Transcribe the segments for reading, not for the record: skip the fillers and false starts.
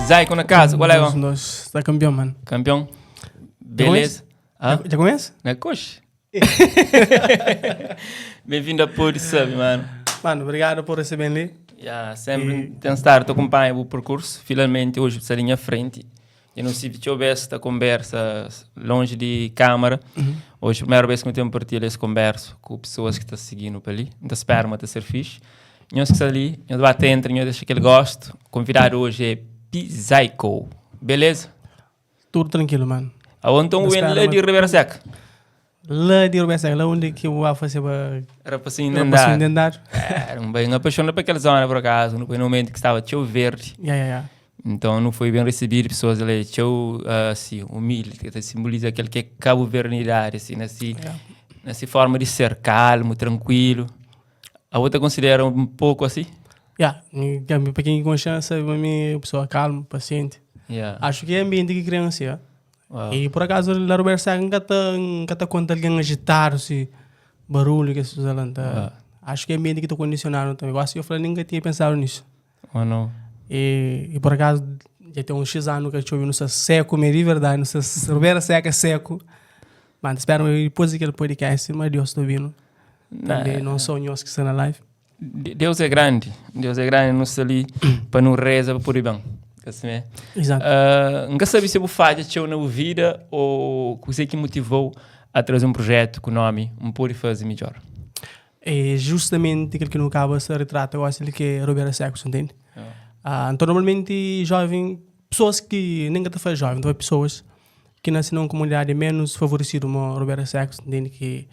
Zaiko na casa, qual é? Nós, nós está campeão, mano. Campeão? Beleza. Já, já começa? Na coxa. Bem-vindo a Pode Sabe, mano. Mano, obrigado por receber ali. Yeah, sempre e... tem estar, te acompanho o percurso. Finalmente hoje está ali à frente. Eu não sei se houvesse esta conversa longe de câmara. Uhum. Hoje, a primeira vez que eu tenho partilha essa conversa com pessoas que estão seguindo para ali. Então, espero uma ser fixe. Nós que está ali, nós bate entra, nós deixa aquele gosto. Convidado hoje é Psycho. Beleza? Tudo tranquilo, mano. Aonde então o lá de Ribeira Seca? Lá de Ribeira Seca, lá onde que eu vou fazer para... Rapacinho de andar. de andar. Era um bem apaixonado por aquela zona, por acaso. No momento que estava tio verde. Yeah, yeah, yeah. Então não foi bem recebido, pessoas ali, tio, assim, humilde, que simboliza aquele que é cabo-vernidade, assim, nessa, yeah. nessa forma de ser calmo, tranquilo. A outra considera um pouco assim? Yeah, para quem conhece, sabe, uma pessoa calma, paciente. Yeah. Acho que é ambiente que criança. Yeah. Wow. E por acaso, lá Roberto Sá nunca tá conta alguém agitado, assim, barulho que se usa tá. Acho que é ambiente que estou condicionado também. Eu acho que eu falei, nunca tinha pensado nisso. Oh, não. E, e por acaso, já tem uns X anos que eu ouvi no seco, me de verdade, no Ribeira Seca seco. Mas espero depois daquele podcast, mas Deus estou ouvindo. Também não sou nós que está na live. Deus é grande, Deus é grande, não está ali para não reza para por bem. Assim é. Exato. Nunca sabe se eu falha teu na vida ou o que motivou a trazer um projeto com o nome Um Pode Fazer Melhor. É justamente aquilo que não acaba se retrata, eu acho que é Roberto Seco, entende? Então, normalmente, jovem, pessoas que nem que faz jovem, então, pessoas que nascem numa comunidade menos favorecida, como Roberto Seco, entende? Que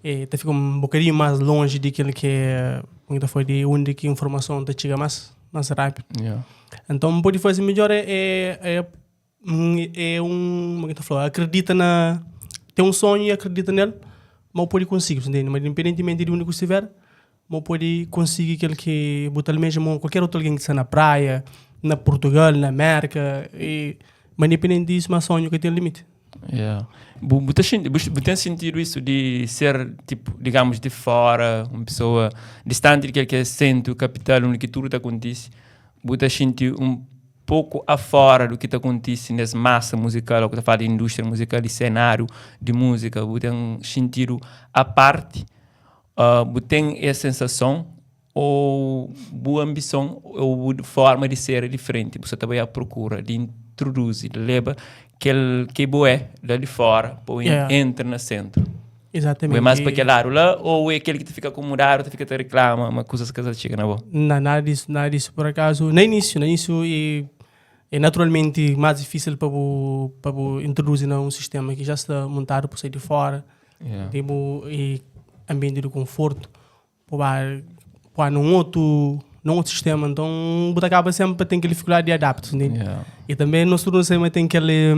é, tá fica um bocadinho mais longe daquilo que é, como foi de onde que a informação tá chega mais mais rápido. Yeah. Então, pode fazer melhor é é, é, é um, como é que falou, acredita na tem um sonho e acredita nele, mas pode conseguir, entende? Mas independentemente de onde estiver, mas pode conseguir aquele que botar mesmo qualquer outro alguém que está na praia, na Portugal, na América, e, mas independente disso, mas sonho que tem limite. Yeah. Bu, bu, bu, tem sentido isso de ser, tipo, digamos, de fora, uma pessoa distante daquele que é centro, capital, onde que tudo acontece, bu tá sentindo um pouco afora do que tá acontece nessa massa musical, ou que tá falando de indústria musical, de cenário de música, bu tem sentido a parte, bu tem essa sensação ou boa ambição ou forma de ser diferente, você também à procura de introduzir, de leva aquele que boé lá de fora, pô, yeah. entra no centro. Exatamente. É mais para aquele lado lá, ou é aquele que te fica acomodado, te fica te reclama, uma coisa que chega na boa? Não, nada disso, nada disso. Por acaso, no início, no início e é naturalmente mais difícil para o para introduzir num sistema que já está montado por sair de fora, yeah. tipo, e ambiente de conforto, para para num outro num outro sistema, então você acaba sempre tem aquele dificuldade de adaptar, entende? Yeah. E também no sul sempre tem aquele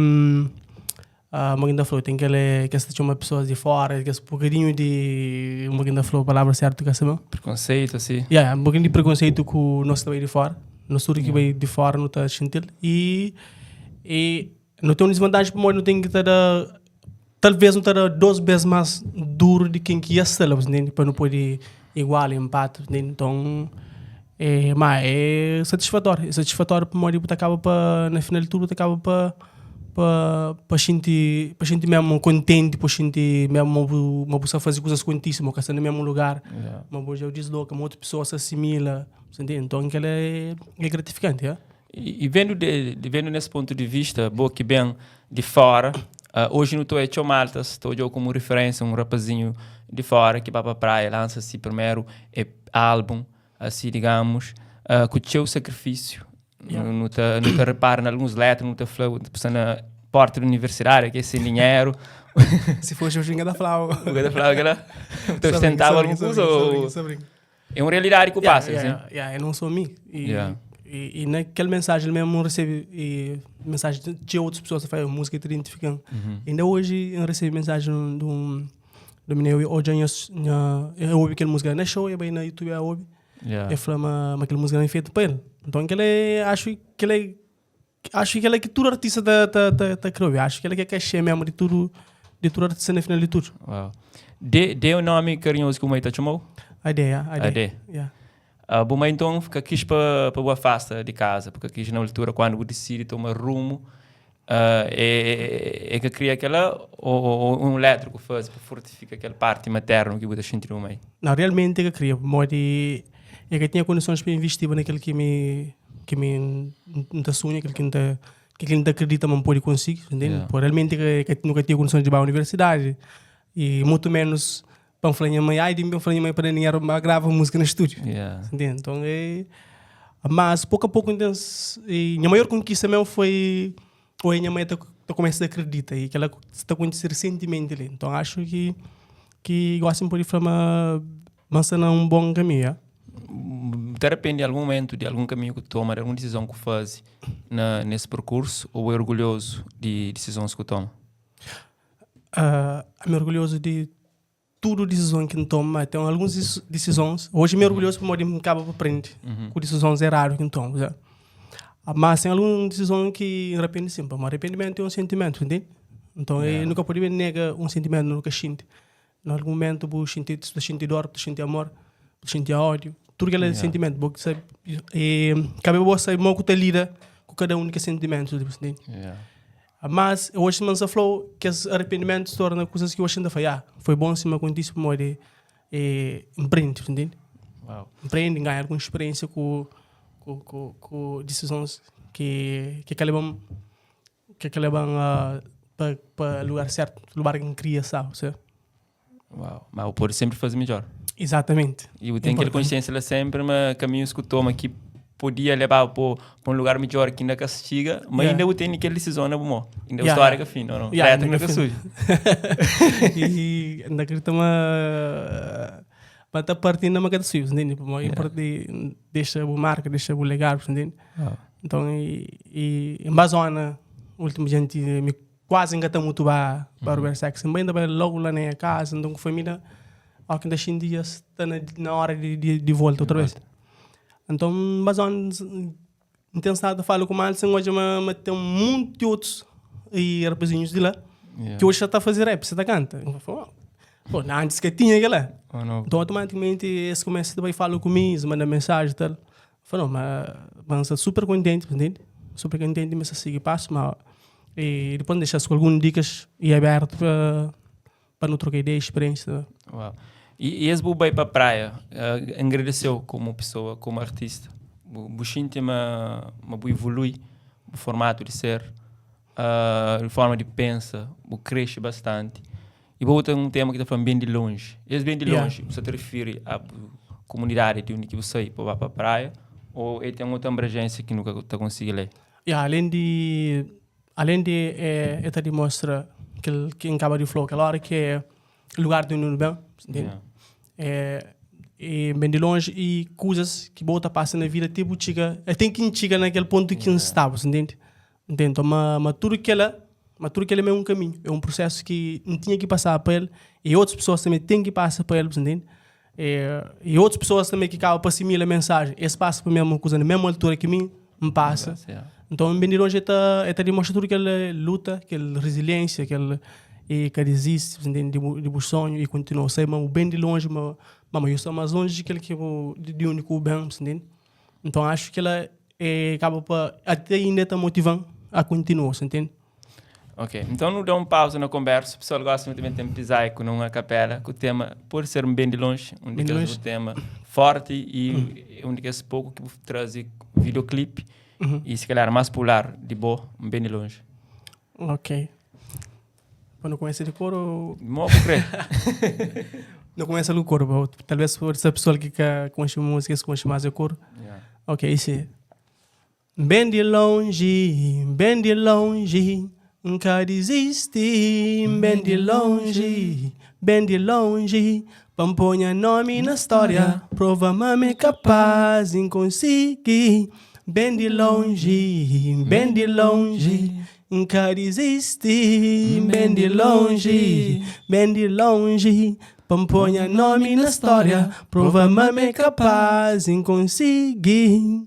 uma ainda falou, tem aquele que se chama pessoas de fora, que é um bocadinho de uma ainda falou a palavra certa que é preconceito assim. Yeah, um bocadinho de preconceito com o nosso também de fora, no sul que vem de fora não está sentindo e e não tem uma desvantagem porque não tem que estar talvez não estar duas vezes mais duro de quem que ia ser, entende? Para não poder igual empate, entende? Então é, mas é satisfatório, é satisfatório porque você acaba para na final de tudo acaba para para para sentir para sentir mesmo contente, para sentir mesmo uma pessoa fazer coisas contíssimo, que está no mesmo lugar, yeah. uma boa já desloca, uma outra pessoa se assimila, entende? Então aquilo é, é gratificante, é? E, e vendo de, de, vendo nesse ponto de vista, boa que bem de fora, hoje não estou a Maltas, estou eu como referência um rapazinho de fora que vai para a praia, lança-se primeiro é álbum, assim digamos, com o seu sacrifício. Yeah. Não te, não te repara em alguns letras, não te flow, te na porta da universidade, que é sem dinheiro. Se fosse o Ginga da Flau. O Ginga da Flau, aquela? Tu ostentava alguma coisa ou... É uma realidade que yeah, passa, yeah, assim? Yeah, yeah, eu não sou mim. E, yeah. e, e naquela mensagem mesmo eu recebi e mensagem de outras pessoas que fazem música e te identificam. Uhum. Ainda hoje eu recebi mensagem de um do menino, hoje eu, eu ouvi aquela música na show, eu bem na YouTube eu ouvi. Yeah. Eu falei, mas aquela música não é feita para ele. Então aquele é, acho que ele é, acho que ele é que todo artista tá tá tá tá criando. Acho que ele é que é cachê mesmo de tudo, de tudo artista na final de tudo. Wow. De, de o nome carinhoso que o mãe te chamou? A ideia, a ideia. Ade. Yeah. Uh, bu mãe então ka quis pa pa bu afasta di casa, porque quis na altura quando bu decide toma rumo, uh, é, é, é ka cria aquela ou, ou um elétrico faz para fortificar aquela parte materna que bu ta xinti di bu mãe? Não, realmente eu queria, modi eu que tinha condições para investir naquilo que me que me não tá sonha, aquilo que não tá que aquilo não acredita mas pode conseguir, entende? Yeah. Pô, realmente que, que nunca tinha condições de ir à universidade e muito menos para falar minha mãe, ai, de mim falar minha mãe para dinheiro, mas grava música no estúdio. Yeah. Entende? Então é mas pouco a pouco então, e minha maior conquista mesmo foi foi minha mãe tá, tá começa a acreditar e que ela está acontecendo recentemente ali. Então acho que que gosto de falar mas mas está num bom caminho. Yeah? Te arrepende em algum momento de algum caminho que toma, de alguma decisão que faz na, nesse percurso ou é orgulhoso de decisões que toma? Uh, me orgulhoso de tudo decisão que tomo, mas tem algumas decisões. Hoje me orgulhoso porque me acaba para aprender Uhum. com decisões erradas que tomo. Já. Mas tem alguma decisão que arrepende sim, mas arrependimento é um sentimento, entende? Então Yeah. eu nunca poderia negar um sentimento, nunca sinto. Em algum momento vou sentir, vou sentir dor, vou sentir amor, vou sentir ódio, tudo aquele Yeah. sentimento, vou sabe, e cabe você saber como que lida com cada um daqueles sentimentos, tipo, entende? Yeah. Mas hoje Mansa falou que esse arrependimento se torna coisas que eu ainda falei, ah, foi bom se me acontece por modo e empreende, entende? Uau. Empreende, ganha alguma experiência com, com, com, com decisões que que levam que que levam uh, para para lugar certo, lugar que queria, sabe? Certo? Uau. Mas o pode sempre fazer melhor. Exatamente. E eu tenho aquela Importante. consciência lá sempre, mas caminhos que toma que podia levar para um lugar melhor que ainda castiga, mas Yeah. ainda eu tenho aquela decisão na bom. Ainda a Yeah, história yeah. que fim, não, não. Yeah, Letra ainda nunca que suja. E ainda acredito uma mas tá partindo uma cada sujo, entende? Mas Yeah. importante deixa o marca, deixa o legado, entende? Uau. Então, e, e em Bazona, último gente me quase engata muito para para o sexo. Ainda bem logo lá na minha casa, então com família, ao que deixa em dias está na, na hora de, de, de volta outra vez. Então, Bazona, não tem nada falo com eles, hoje mas mas tem muitos outros e rapazinhos de lá Yeah. que hoje já está a fazer rap, você está canta. Eu falo, Pô, antes que tinha aquela. Oh, não. Então, automaticamente, esse começa também fala comigo, manda mensagem e tal. Falou, mas, mas estou super contente, entende? Super contente, mas seguir passo, mas e depois deixar com algumas dicas e aberto para para não trocar ideia, experiência. Uau. E, e esse bu vai para a praia, uh, agradeceu como pessoa, como artista. Bu bu sente uma, uma bu evolui o formato de ser, uh, a forma de pensar, bu cresce bastante. E vou ter um tema que está falando bem de longe. Esse bem de Yeah. longe, você te refere à bu- comunidade de onde que você sai para para a praia, ou ele tem outra abrangência que nunca está conseguindo ler? E além de além de é, é te mostra que que acaba de flow, aquela hora que é lugar de onde bem, entende? Yeah. É, e bem de longe e coisas que bota passa na vida tipo chega tem que chega naquele ponto que não estava entende entende então mas, mas tudo que ela mas tudo que ela é um caminho é um processo que não tinha que passar para ele e outras pessoas também têm que passar para ele entende e, e outras pessoas também que acabam para assimilar a mensagem esse passa para a mesma coisa na mesma altura que mim me passa Yeah. então, bem de longe, está tá demonstra tudo aquela luta, aquela resiliência, aquele e que desiste, entende, de, de, de sonho e continua. Sei, mas bem de longe, mas, mas eu sou mais longe que que eu, de, de único bem, entende? Então, acho que ela é, acaba para até ainda está motivando a continuar, entende? Ok, então não dá uma pausa na conversa. O pessoal gosta muito de tem com numa capela, que o tema pode ser um bem de longe, um Bem de daqueles longe. um tema forte e um daqueles pouco que traz videoclipe Uhum. e se calhar mais popular de boa, um bem de longe. Ok. Quando começa de coro, Mo crer. não começa do coro, bom, talvez por essa pessoa que que conhece música, se conhece mais o coro. Yeah. Ok, isso é. Bem de longe, bem de longe, nunca desisti. Bem de longe, bem de longe, pamponha nome na história, prova-me capaz em conseguir. Bem de longe, bem de longe, nunca desisti. Bem de longe, bem de longe, pamponha nome na história, prova-me capaz em conseguir.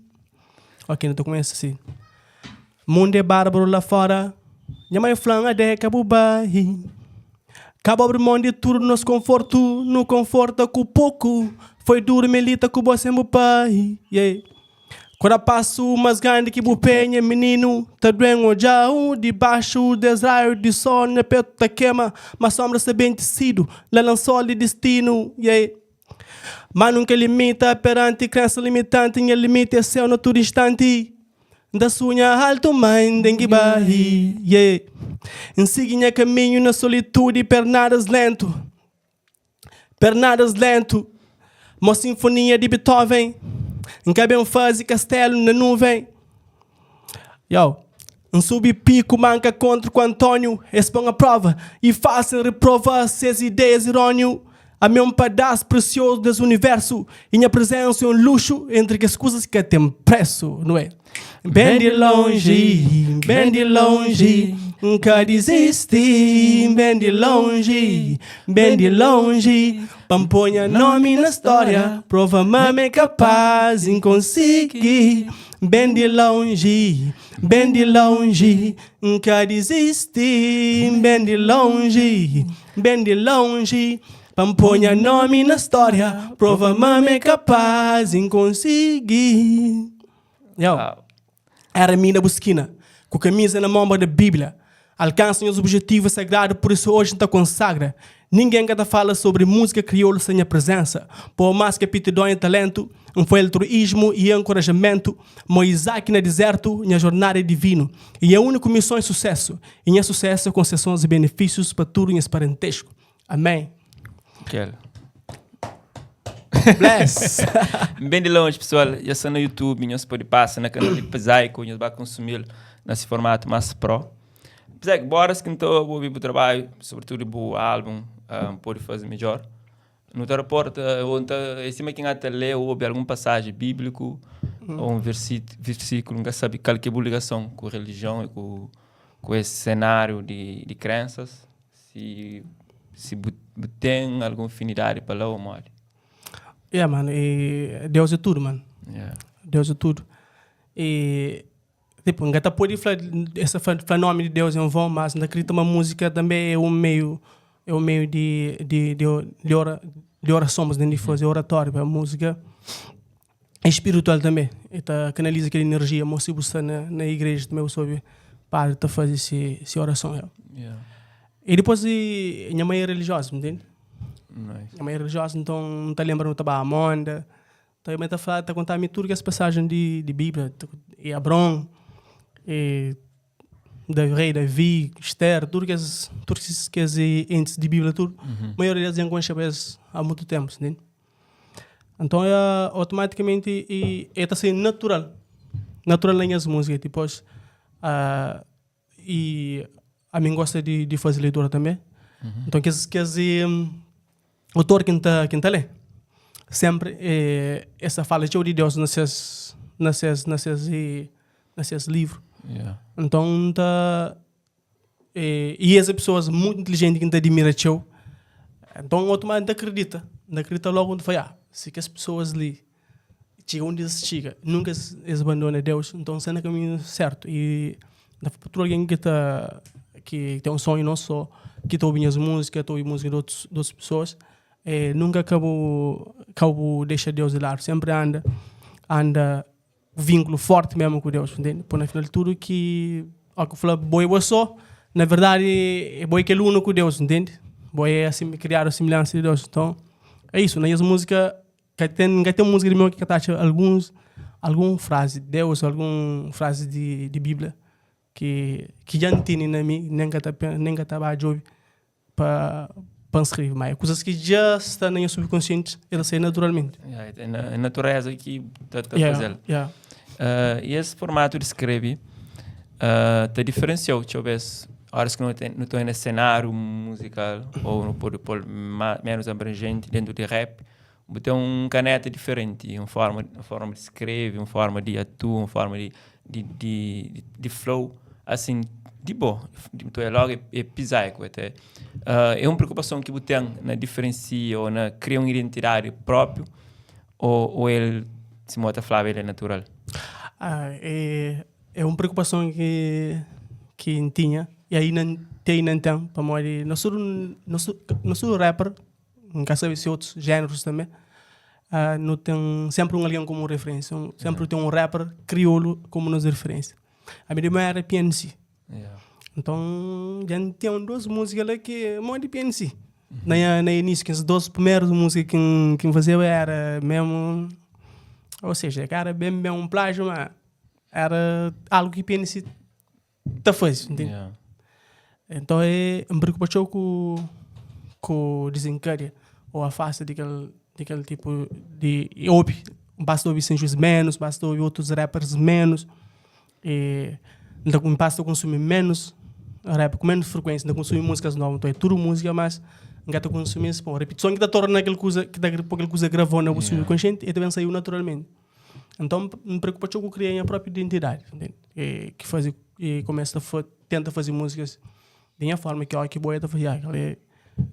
Ok, então começa assim. Mundo é bárbaro lá fora. Minha mãe flanga de cabubai. Ka bo abri mon di tudu nos konfortu Nu konforta ku poku Foi duru milita ku bo sen bu pai yeah. Kada pasu más grandi ki bu penha Mininu ta duen odja-u Dibaxu des raiu di sol Nha petu ta kema Ma sombra sta ben tisidu La lansol di distinu yeah. Ma nunka limita peranti krensa limitanti Nha limiti é séu na tudu instanti N ta sunha altu ma N ten ki bai yeah. N sigi nha kaminhu na solitudi Pernadas lentu, pernadas lentu Mo sinfonia di Beethoven N ka ben faze kastelu na nuven Yo. N subi piku ma N ka kontra ku Antóniu Es pon a prova i fásil reprova ses ideias iróniu Ami é un padás presiozu des universu I nha prezensa é un luxu entri kes kuzas ki ka ten presu Nu é Ben di lonji, ben di lonji N ka dizisti Ben di lonji, ben di lonji Pa N poi nha nomi na stória Prova ma mi é kapaz i N konsigi Ben di lonji Ben di lonji, N ka dizisti Ben di lonji, ben di lonji Pa N poi nha nomi na stória Prova ma mi é kapaz i N konsigi Yo, era mi na bu skina Ku kamiza na mon ba da Bíblia Alkansa nhas objetivu é sagradu Pur isu oji N ta konsagra Ningen ka ta fala sobri múzika kriolu sen nha prezensa Por más ki aptidon i talentu N foi altruísmu i enkorajamentu Mo Izaki na dizertu Nha jornada é divinu I nha úniku mison é susésu I nha susésu é konsesons i benefísius pa tudu nhas parentesku Amén. Kel. Bless! Ben di lonji, pessoal. Já sta na YouTube, nhos pode passa na kanal di Pzaico, nhos ba konsumi-l na se formato mais pro. Pzaico, boras ki N ta obi bu trabalho, sobretudo bu álbum, um, pode fazer melhor. Nu ta raporta, ou N ta, é sima ki N ta lê ou obi algun passagem bíblico, ou um versículo, N ka sabe kal ki é bu ligason ku religião e ku, ku esse cenário di, di crenças. Si, si bu, bu ten algun afinidadi pa la ou modi? Yeah, mano, e Deus é tudo, mano. Yeah. Deus é tudo. E tipo, N ka ta pode fla essa fla, fla nome de Deus em vão, mas N ta acredita ma música também é um meio é um meio de de de, de, ora, de oração, mas nem de fazer oratório, a música é espiritual também. E ta canaliza aquela energia, mas se você está na, na igreja também você ouve padre ta fazer esse, esse oração. Yeah. Yeah. E depois e, minha mãe é religiosa, entende? Nice. Minha mãe é religiosa, então não tá lembrando tá a Amanda. Também tá falar, tá contando tudo que as passagens de, de Bíblia, e Abrão, e da rei Davi, Esther, tudo que as, tudo que as entes de Bíblia, tudo. Uhum. A maioria deles já há muito tempo, entende? Então, é, automaticamente, e, é tá sendo natural. Natural nas minhas músicas. Depois, uh, e a mim gosta de, de fazer leitura também. Uhum. Então, que, que um, autor que tá, que tá lê, sempre é, essa fala de Deus nesses, nesses, nesses, nesses livros. Yeah. Então, tá, e, e essa pessoas muito inteligente que te admira teu. Então, automaticamente acredita. Acredita logo quando fala, ah, se que as pessoas ali chegam onde eles chegam, nunca eles abandonam Deus, então está no caminho certo. E dá para alguém que tá que tem um sonho não só que está ouvindo as músicas, está ouvindo música de, outros, de outras pessoas, é, nunca acabo, acabo deixa Deus de lado, sempre anda anda vínculo forte mesmo com Deus, entende? Por na final de tudo que ao que fala boi boi só, na verdade é boi que é único com Deus, entende? Boi é assim criado a semelhança de Deus. Então, é isso, na música que tem que tem música de meu que tá alguns algum frase de Deus, algum frase de, de Bíblia que que já não tem na mim, nem que tá nem que tá ba para para escrever, mas é coisas que já está na minha subconsciente, ela sai naturalmente. Yeah, é na é natureza que tá, tá Yeah, fazendo. yeah. E esse formato de escrever uh, te diferenciou, deixa eu ver, horas que não tem, não estou nesse cenário musical ou não pode pôr menos abrangente dentro de rap, tem um caneta diferente, uma forma, uma forma de escrever, uma forma de atuar, uma forma de, de, de, de, de flow, assim, de boa, então é logo é, é pisaico até. É uma preocupação que você tem na diferencia ou na criar uma identidade própria ou, ou ele, se mota Flávio, ele é natural? Ah, é, é uma preocupação que, que tinha. E aí não tem, não tem, pamodi nos tudu, nos nos tudu rapper, N ka sabe si otus génerus tanbe, nu ten sénpri un algen komu referénsia, sénpri ten un rapper kriolu komu nos referénsia. Ami di mi éra PNC. Nton, dja N ten dos múzika la ki é modi PNC. Na nha na inísiu, kes dos primerus múzika ki N ki N fazeba éra mésmu, ou seja, ka éra ben ben un plájiu, ma éra algu ki PNC ta faze, ntende? Yeah. Então é, N preokupa txeu ku ku dizenkadia ou afasta di kel di kel tipu di e obi, N pasa ta obi Sem Juiz menus, N pasa ta obi otus rappers menus, e N ta N pasa ta konsumi menus rap ku menus frekuensia, N ta konsumi musikas novu, nton é tudu musika mas N ka ta konsumi es, bon ripitison ki ta torna kel kuza ki ta poi kel kuza gravau na bu Yeah. subkonsienti e ta ben saiu naturalmenti. Nton, N preokupa txeu ku kria nha própi identidadi, ntende? E ki faze, e kumesa ta fa, tenta faze múzikas di nha forma, ki óki bo ta fla, ya, kel-li é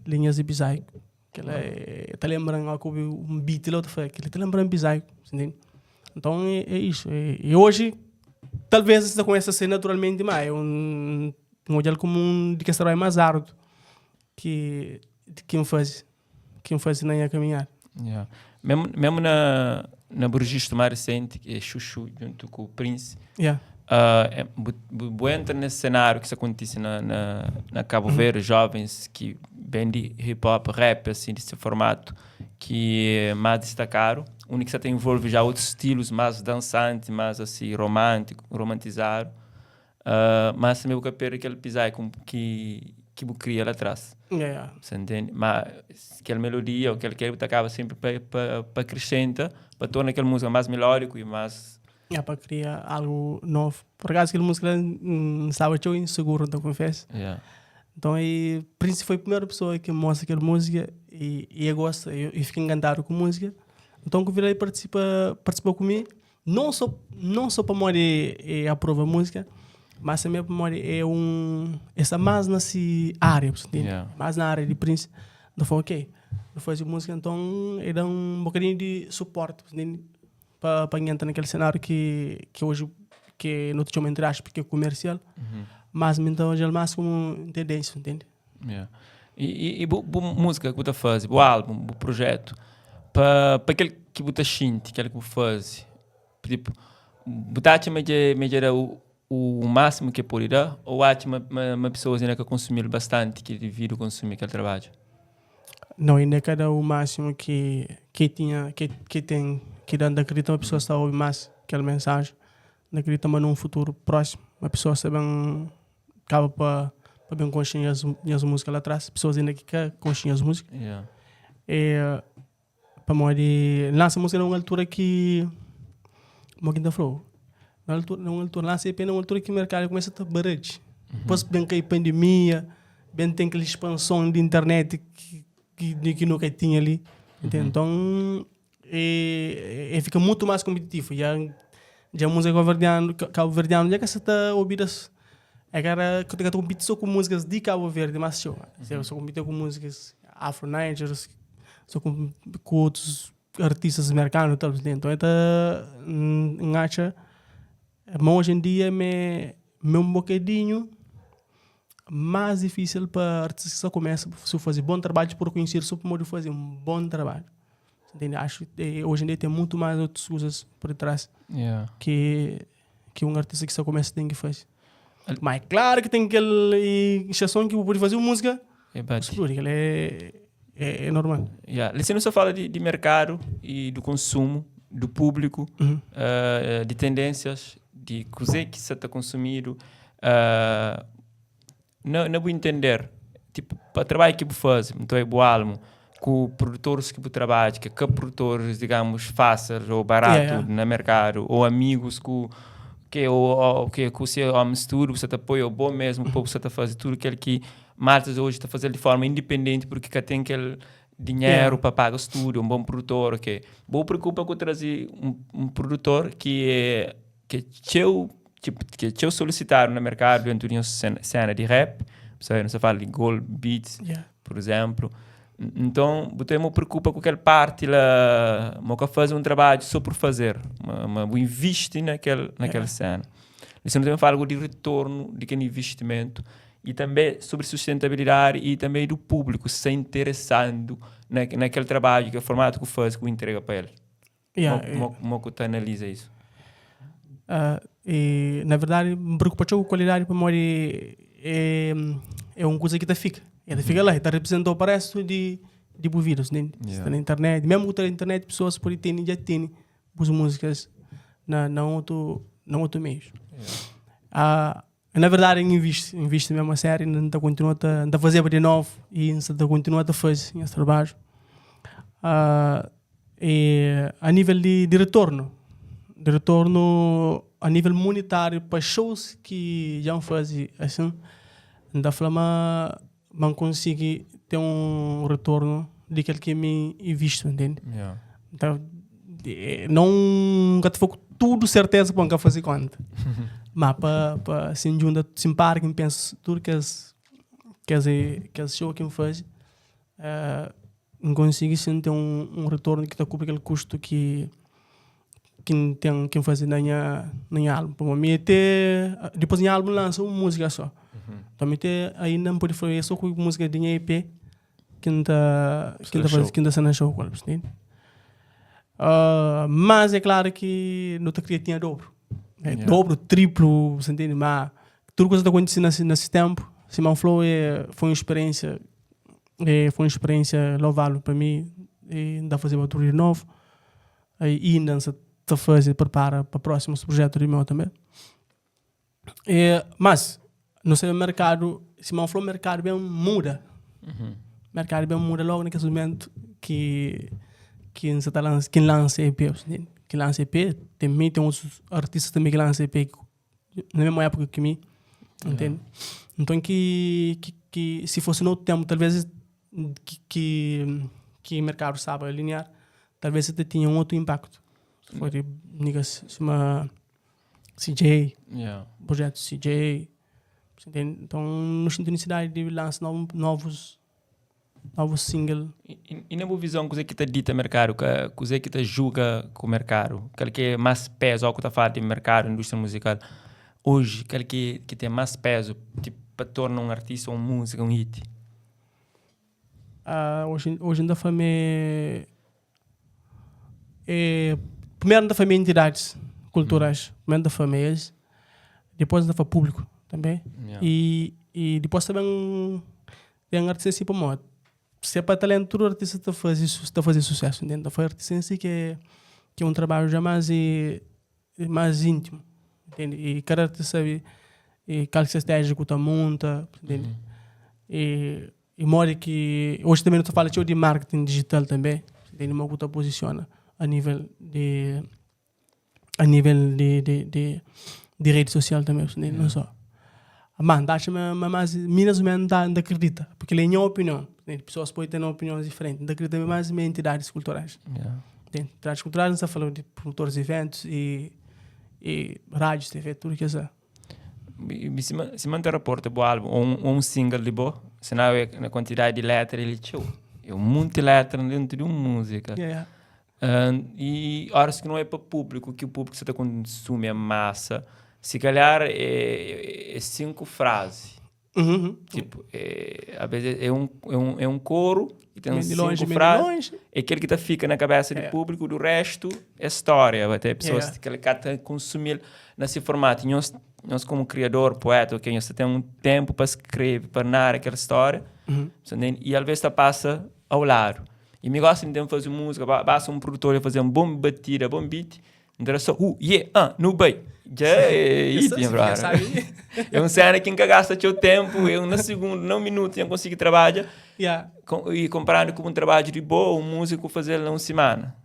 linhas di Bizaiku, kel-la é, ta lenbra-m óki obi un beat la, bu ta fla, kel-li ta lenbra-m Bizaiku, ntende? Nton, é isu. E oji, talvês es ta kumesa a ser naturalmenti, má é un, N odja-l komu un di kes trabadju más árduo ki ki N faze. ki N faze na nha kaminhada. Yeah. Mesmo, mesmo na, na bu registro mais recente, que é Xuxu, junto com o Prince, Yeah. ah, é, bu, bu, bu entra nesse cenário que isso acontece na, na, na Cabo Verde, jovens que vêm de hip hop, rap, assim, desse formato, que é mais destacado, onde que você envolve já outros estilos mais dançante, mais assim, romântico, romantizado. Uh, mas também bu ka perde kel pisai com, ki, ki bu kria lá atrás. Yeah, yeah. Você entende? Mas aquela melodia ou aquele que você acaba sempre para pa, pa acrescenta, para tornar aquela música mais melódico e mais. Yeah, para criar algo novo. Por acaso, aquela música estava tão inseguro, então confesso. Yeah. Então, aí, Prince foi a primeira pessoa que mostra aquela música e, e eu gosto, eu, eu fico encantado com a música. Então, convidei ele participa, participou comigo. Não só, não só pamodi e aprova música, mas também pamodi é um esta mais nessa área, você entende? Yeah. Mais na área de Prince. Então foi ok. Eu fazer música, então ele dá um bocadinho de suporte, você entende? Para para entrar naquele cenário que que hoje que não te chamo entre aspas, porque é comercial, mas então já é mais como tendência, entende? Yeah. E, e, e bu, bu música que bu ta faze, bu álbum, bu projeto, pa, pa kel ki bu ta xinti, kel ki bu faze, tipo, bu ta atxa ma dja, ma dja da o, o máximo que pode dar ou atxa ma, ma, ma pessoas ainda ka consumil bastante que devido consumir kel trabadju? Não, ainda ka da o máximo que que tinha, que que tem, que dá, acredito uma pessoa está a ouvir mais aquela mensagem, acredito mas num futuro próximo, uma pessoa está bem Kaba pa pa ben konxe nhas nhas múzika la tras, pesoas inda ki ka konxe nhas múzika. Yeah. E pamodi N lansa múzika na un altura ki, mo ki N ta fla-u, na altura na un altura, lansa EP na un altura ki merkadu kumesa ta baradji. Dipôs ben kai pandemia, ben ten kel expanson di internet ki ki ki nu ka tinha li, entende? Nton E e fika mutu mas kompetitivu. Dja dja múzika kabuverdianu kabuverdianu dja ka sa ta obidas e ka ra ka ta kompiti so ku múzikas di Kabu Verdi mas txeu. Dja sa kompiti ku múzikas afro nigers, so ku ku otus artistas merkanu tal. Nton e ta N atxa ma oji en dia me me un bokadinhu más difísil pa artista ki sta kumesa su faze bon trabadju pa rekonhesidu so pamodi faze un bon trabadju. Entende? Acho que hoje em dia tem muito mais outras coisas por trás Yeah. que que um artista que só começa tem que fazer. Mas é claro que tem aquele exceção que pode fazer uma música É bate. explode, aquele é, é, é normal. Yeah. Você não só fala de, de mercado e do consumo, do público, Uhum. de tendências, de coisa que se está consumido. Uh, na, na bu entender, tipo, pa trabalho que bu faz, então é bu álbum, com produtores que bu trabalha, que que produtores, digamos, fáceis ou barato Yeah, yeah. na mercado, ou amigos que que ou, ou que que você homem tudo, você te apoia ou bom mesmo, pô, você tá fazendo tudo aquilo que maltas hoje está fazendo de forma independente porque que tem aquele dinheiro Yeah. para pagar o estúdio, um bom produtor, ok. Boa preocupa com trazer um, um produtor que é que txeu, tipo, que txeu solicitado na mercado dentro de uma cena, cena de rap, sabe, não se fala de Gold Beats, Yeah. por exemplo. Então, você me preocupa com aquela parte lá, mas fazer um trabalho só por fazer, mas mas investe naquele, naquela Yeah. cena. Você não também fala de retorno de aquele investimento. E tanbe sobri sustentabilidadi e tanbe do público se interesando na, naquele trabalho, aquele formato que faz, que entrega para ele. Yeah, Mo, mo, mo que tu analisa isso? E, na verdade, me preocupa txeu ku qualidade pamodi é, é um coisa que ta fica. E ta fica lá, e ta representa o resto de de bu vida, entende? Yeah. Está na internet, mesmo que tá na internet, pessoas podem ter, já têm as músicas na, na outro, na outro meio. Ah, na verdade, eu invisto, invisto mesmo a sério, ainda continua a fazer de novo e ainda continua a fazer esse trabalho. E a nível de retorno, de retorno a nível monetário para shows que já fazem assim, da forma não consegui ter um retorno daquele que me invisto, entende? Yeah. Então, não nunca te foco tudo certeza para nunca fazer conta. Mas para para assim junta se para que penso tudo que as que as que as show que me faz, não consigo sim ter um retorno que te cobre aquele custo que tem que fazer na minha álbum. Para mim até depois em álbum lança uma música só. Então até ainda não pode fazer só com música de minha EP que não tá que não tá que não tá sendo show com entende? Mas é claro que não te queria tinha dobro. É, dobro, triplo, você entende? Mas tudo que está acontecendo nesse tempo, Simão Flow é, foi uma experiência, é, foi uma experiência louvável para mim, e ainda fazer uma tour de novo, e ainda se está fazer, prepara para o próximo projeto de meu também. É, mas, no seu mercado, Simão Flow, mercado bem muda. Mercado bem muda logo naquele momento que você tá lança, quem lança EP, entende? Que lança EP, tem mim, tem outros artistas também que lançam EP na mesma época que mim, entende? Então que se fosse no outro tempo, talvez que o mercado sabe alinhar, talvez até tinha um outro impacto. Se for de niggas, uma CJ, projeto CJ, você entende? Então, não sinto necessidade de lançar novos single. E na boa visão, coisa que está dita mercado, que coisa que está julga com o mercado, aquele que é mais peso, ao que está falando de mercado, indústria musical, hoje, aquele que tem mais peso, tipo, para tornar um artista, uma música, um hit. Hoje ainda foi me é, primeiro ainda foi entidades culturais, primeiro ainda foi eles, depois ainda foi público também. E depois também tem artista assim para modo. Se é para talento, todo artista está fazer tá fazer sucesso, entende? Então, foi artista em si que é um trabalho já mais e, mais íntimo, entende? E cada artista sabe e qual estratégia que tu monta, entende? E modo que hoje também não te fala de marketing digital também, entende? Como que tu posiciona a nível de rede social também, entende? Não só. Mas acho mas menos ou menos ainda acredita, porque ele é minha opinião. Entende? Pessoas podem ter opiniões diferentes. Ainda acredita mais em entidades culturais. Entende? Entidades culturais, não está falando de promotores de eventos e rádios, TV, tudo que é. E se manter rapporto bo álbum ou um single de bo, senão é na quantidade de letra ele tchau. É um monte de letra dentro de uma música. E horas que não é para público, que o público está consome a massa, se calhar é cinco frases. Tipo, é, às vezes é um coro e tem Vem de cinco longe, vem de frases. longe. É aquele que tá fica na cabeça do público, do resto é história. Vai ter pessoas que ele tá consumir nesse formato. E nós como criador, poeta, ok, nós tem um tempo para escrever, para narrar aquela história. Você entende? E às vezes tá passa ao lado. E me gosto de fazer música, basta um produtor fazer um bom batida, bom beat, então é só, yeah, ah, no bem. Já é Isso, item, já brother. sabe. É um cena que nunca gasta seu tempo, eu na segundo, não minuto, eu consigo trabalhar. E comparando com um trabalho de boa, um músico fazer numa semana,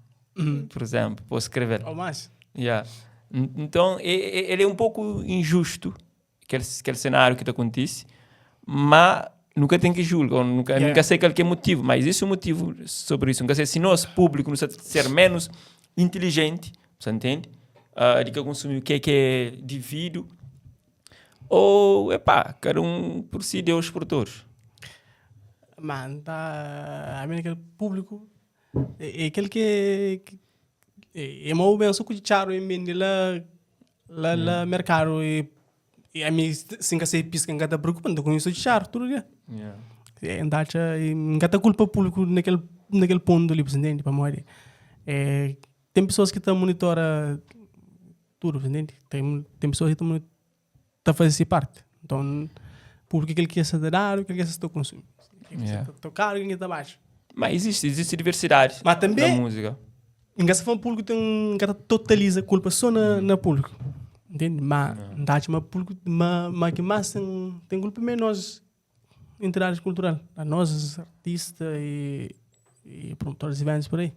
por exemplo, posso escrever. Ou mais. Yeah. Então, ele é um pouco injusto, aquele cenário que te acontece, mas nunca tem que julgar, nunca, nunca sei qual que é o motivo, mas existe um motivo sobre isso. Nunca sei se nós, público, não ser menos inteligente, você entende? De que consumir o que é devido, ou, epá, cada um por si, Deus por todos. Mano, tá. A mim, aquele público. É aquele que é, é mau bem só que o charo em lá mercado e E ami si N ka sai piska N ka ta preokupa, N ta konhese txar tudu dia. Yeah. N ta atxa, N ka ta kulpa públiku na kel, na kel pontu li, bu ntende? Pamodi eh, ten pesoas ki ta monitora tudu, bu ntende? Ten, ten pesoas ki ta moni, ta faze se parti. Nton, públiku kel ki sa ta dadu, kel ki sa ta konsumi. Kel ki sa ta tokadu, kel ki ta baxa. Ma izisti, izisti diversidadi Ma tanbe, na múzika. N ka sta fla ma públiku ten, N ka ta totaliza kulpa sô na, na públiku. Ntende? Ma N ta atxa ma públiku, ma, ma ki más ten, ten kulpa é nos entidadis kultural, nos artista e, e promotores de eventos por aí.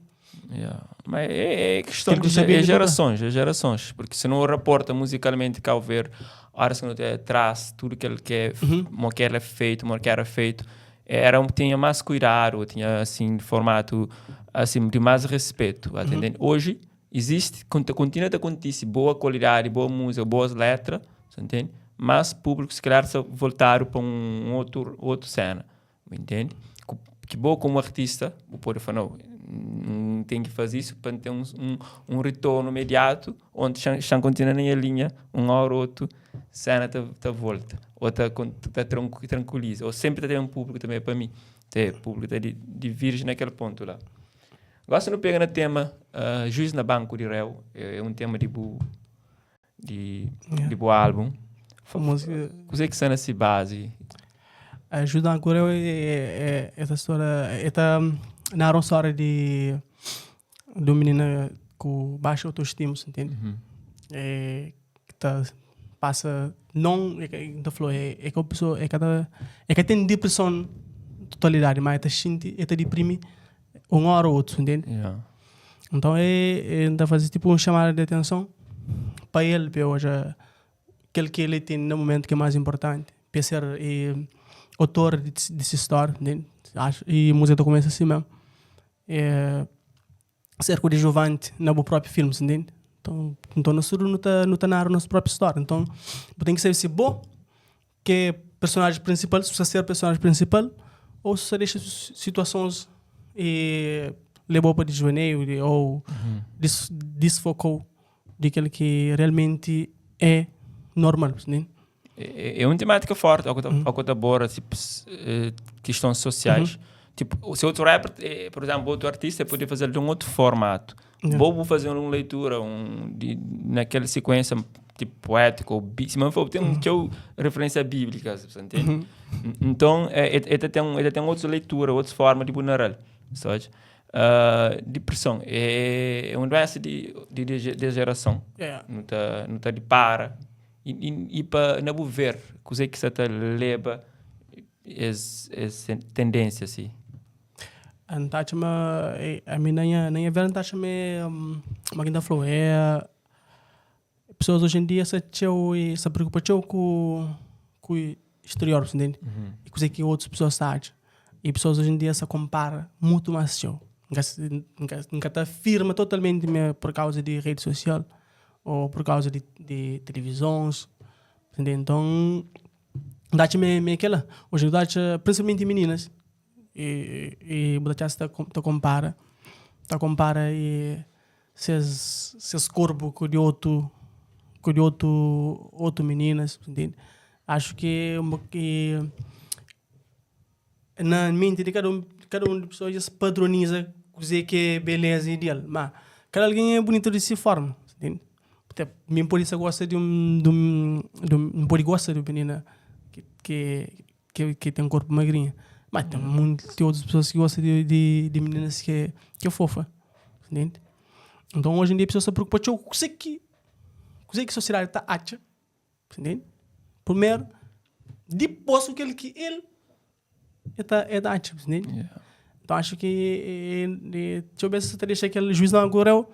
Yeah. Ma é, é questão Kel ki de sabe é de gerações, é gerações. Porque se não raporta musicalmente Cabo Verde, horas que não tem atrás, tudo que ele quer, mo que era feito, mo que era feito, Era um tinha mais cuidado, tinha assim formato assim de mais respeito, tá entendendo? Hoje existe, continua a acontecer boa qualidade, boa música, boas letras, tá entende? Mas público se calhar se voltaram para um outro outro cena, me entende? Que bom como artista, o pode falar, não, não tem que fazer isso para ter um retorno imediato, onde já continua na minha linha, um hora ou outro, cena ta, ta volta, ou ta, ta tranquiliza, ou sempre ta tem um público também para mim, tem público ta diverge naquele ponto lá. Gosto não pega na tema Juiz na Banco de Réu, é um tema de bu, de, Yeah. de bu álbum. Música. Kuzê ki sta na si base? Juiz na Banco de Réu é, é, essa história, é ta narra uma história de, de uma menina com baixa autoestima, você entende? É, ki ta pasa non é ka N ta fla é ka un pesoa é ka ta é ka ten depreson totalidadi ma é ta xinti é ta diprimi un ora ou otu ntende nton é N ta faze tipu un xamada di atenson pa el pa el odja kel ki el ten na mumentu ki é más inportanti pa el ser otor di si stória ntende i múzika ta kumesa asi mesmu. Ser koadjuvante na bu própi filmes, entende? Então, então nós tudo não tá, não tá narra nosso próprio história. Então, bu tem que saber se bo que é personagem principal, se você ser personagem principal, ou se você deixa situações e levou para desvaneio de, ou des, desfocou de aquilo que realmente é normal, entende? É, é uma temática forte, ao que ao que aborda, tipo, questões sociais. Tipo, se outro rapper, por exemplo, outro artista podia fazer de um outro formato. Vou fazer uma leitura um, de, naquela sequência tipo poética ou se não for, tem um teu referência bíblica, você entende? Então, é, é, é, tem, é, tem outra leitura, outra forma de narrar, sabe? Depressão é, é uma doença de geração. Não tá, não tá de para. I, i, i pa na bu ver kuzê ki sa ta leba es, es tendência si? N ta atxa ma ami na nha, na nha ver N ta atxa ma é, ma ki N ta fla-u, é pesoas oji en dia sta txeu e sta preokupa txeu ku ku exterior, bu ntende? I kuzê ki otus pesoas ta atxa. I pesoas oji en dia sta konpara mutu más txeu. N ka, N ka, N ka ta afirma totalmenti ma é pur kauza di redi sosial ou por causa de, de televisões, entende? Então, ta atxa ma é kela. Hoje ta atxa, principalmente meninas, e, e bu ta atxa ta, ta compara, ta compara e ses, ses corpo ku di otu, ku di otu, otu meninas, entende? Acho que, que Na menti di kada un, kada un di pesoas es padroniza kuzê ki é beleza ideal. Má kada algen é bunitu di se forma, ntende? Até mi N pode sa gosta di un, di un, di un, N pode gosta di un minina ki, ki, ki ten korpu magrinha. Má ten monti otus pesoas ki gosta di, di, di mininas ki é, ki é fofa, ntende? Nton oji en dia pesoas ta preokupa txeu ku kuzê ki, kuzê ki sosiedadi ta atxa. Entende? Primeiro, dipôs ku kel ki el e ta, e ta atxa, entende? Yeah. Então acho que e, e, txeu bes ta dexa kel juiz na goreu,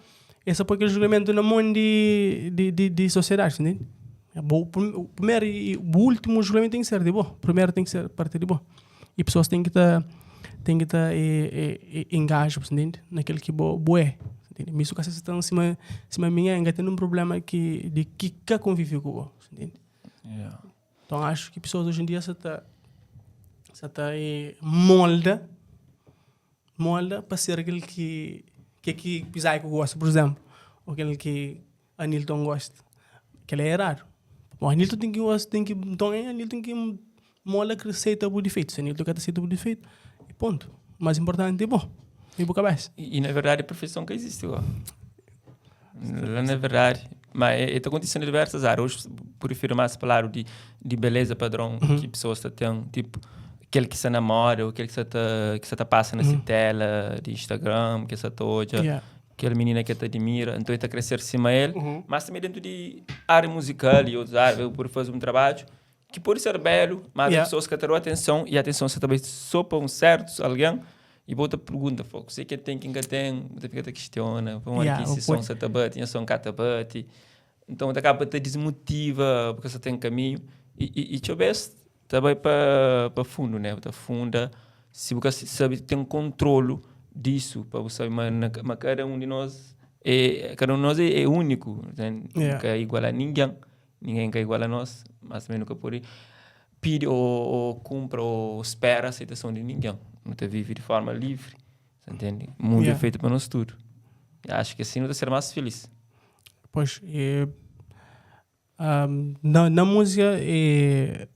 e sa poi kel julgamento na mon di, di, di, di sociedade, entende? É bo, o primeiro e o último julgamento tem que ser de bo. Primeiro tem que ser parte de bo. E pessoas têm que ta, têm que ta e, e, e engaja, entende? Naquele que bo, bo é. Entende? Mi su ka se ta sima, sima minha, ainda tem um problema que de que ka convive com bo, entende? Yeah. Então acho que pessoas hoje em dia se tá se tá e molda molda para ser aquele que que que Pisaico gosta, por exemplo, ou aquele que Anilton gosta. Aquele é errado. Bom, Anilton tem que tem que então é Anilton que mola que aceita bu defeito. Se Anilton ka ta aceita bu defeito, e ponto. Mais importante é bom, e bu cabeça. E, e na verdade a perfeição ka existe igual. Lá na verdade, mas é, é acontecendo em diversas áreas. Hoje prefiro mais falar de, de beleza padrão uhum. que pessoas têm, tipo, aquele que se namora, ou aquele que se tá, que se tá passando nessa tela de Instagram, que se tá hoje. Yeah. Aquela menina que te admira, então ele tá crescer acima ele, uhum. mas também dentro de área musical e outras áreas, eu por fazer um trabalho que pode ser belo, mas yeah. as pessoas que terão atenção e a atenção você também só para um certo alguém e outra pergunta, foco, sei que tem quem que tem, você fica te questiona, vamos yeah, aqui se som se bate, som cata bate. Então acaba te desmotiva porque você tem caminho e e, e deixa eu ver também para para fundo, né? Para funda, se você sabe tem controlo disso para você, mas, mas cada um de nós é cada um de nós é, é único, né? Yeah. Nunca é igual a ninguém, ninguém é igual a nós, mas também nunca pode pedir ou, ou cumpra ou espera a aceitação de ninguém. Não te vive de forma livre, você entende? O mundo Yeah. é feito para nós tudo. E acho que assim não te ser mais feliz. Pois, é, na, na música é,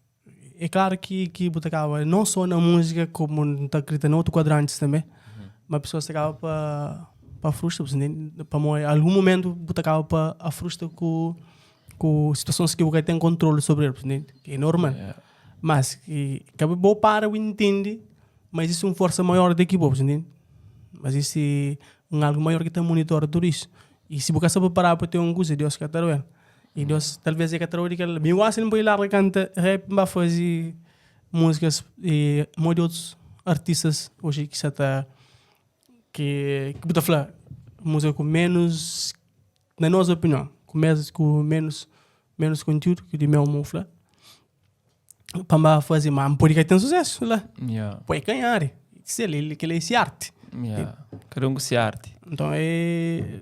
é claro que, que você acaba, não só na música, como está acreditando em outro quadrante também, uhum. mas a pessoa se acaba para para frustra, para algum momento você acaba para a frustra com com situações que você tem controle sobre ele, que é normal. Yeah. Mas que acaba bom para o entende, mas isso é uma força maior do que você, entende? Mas isso é um algo maior que está monitora tudo isso. E se você sabe parar para ter um gosto, Deus que está vendo. E Deus talvez é que está vendo que ele me gosta de bailar, canta rap, vai fazer músicas e muitos outros artistas hoje que está que que falar música com menos, na nossa opinião, com menos com menos menos conteúdo que de meu mufla. Para fazer, mas pode que tem sucesso lá. Yeah. Pode ganhar. Se ele que ele é arte. Yeah. Cada um com sua arte. Então é.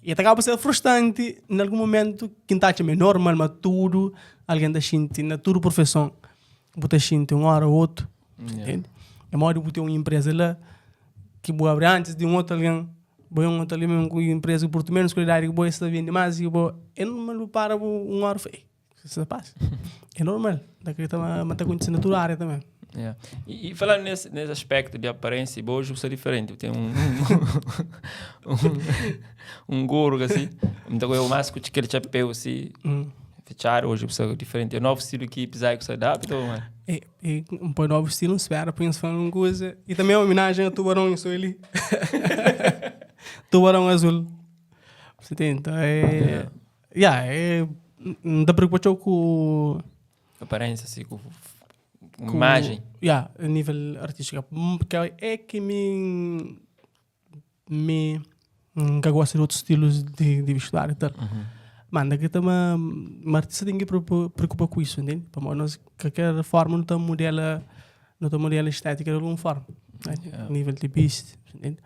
E até acaba sendo frustrante em algum momento, quem está é normal, mas tudo, alguém da gente, na tua profissão, você sente uma hora ou outra, Yeah. entende? É maior de ter uma empresa lá, que vou abrir antes de um outro alguém, vou um outro ali mesmo com empresa por menos qualidade, que vou estar vende mais, e vou, é normal, para uma hora, feio. Isso passa. É normal. Daqui está mas está acontecendo na tua área também. Yeah. E, e falando nesse, nesse aspecto de aparência, hoje eu sou diferente. Eu tenho um, um, um gorro assim. Então eu mais com aquele chapéu assim, Hum. fechar. Hoje eu sou diferente. É um novo estilo que pisar que se adapta, mano. É, é um põe novo estilo, não espera, põe-se falando uma coisa. E também é uma homenagem ao tubarão, eu sou ele. Tubarão azul. Você entende? Então é. Yeah, é. Não dá preocupação com. Aparência, assim, com, com com imagem. Yeah, a nível artístico. Porque é que me. Me. Nunca gosto de outros estilos de, de vestuário e tal. Uhum. Mano, daqui tá uma, uma artista tem que preocupar com isso, entende? Para nós, qualquer forma, não tem modelo, não tem modelo estética de alguma forma. Né? Yeah. Nível de viste, entende?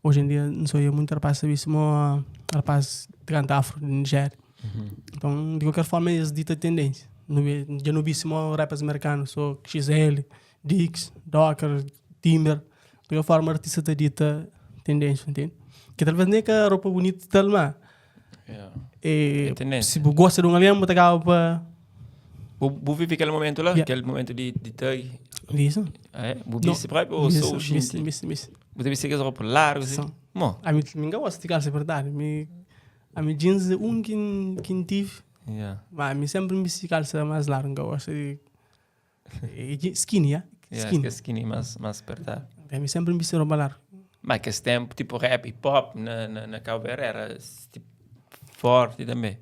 Hoje em dia, não sou eu muito rapaz, sabe isso, mas rapaz de canta afro, de Nigéria. Uhum. Então, de qualquer forma, eles ditam a tendência. Não, já não vi só rappers americanos, só XL, Dix, Docker, Timber. De qualquer forma, o artista te dita tendência, entende? Que talvez nem que a roupa bonita e tal, mas Yeah. é, É tendência. se você gosta de um alguém, você acaba para... Vou, vou viver aquele momento lá, Yeah. aquele momento de, de tag. Isso. É? Vou Não. visse próprio ou sou o Isso, isso, xinte? isso, isso. Você visse aquelas roupas largas assim? São. Bom. A mim, me gosta de calça, é verdade. Me, a mim jeans é um que, que tive, Yeah. mas a mim sempre me se calça mais larga, gosto de... é Skinny, yeah? Yeah, Skinny. skinny. skinny mais, mais apertado. A mim sempre me se roupa larga. Mas que esse tempo, tipo rap, hip hop na, na, na Cabo Verde era tipo, forte também.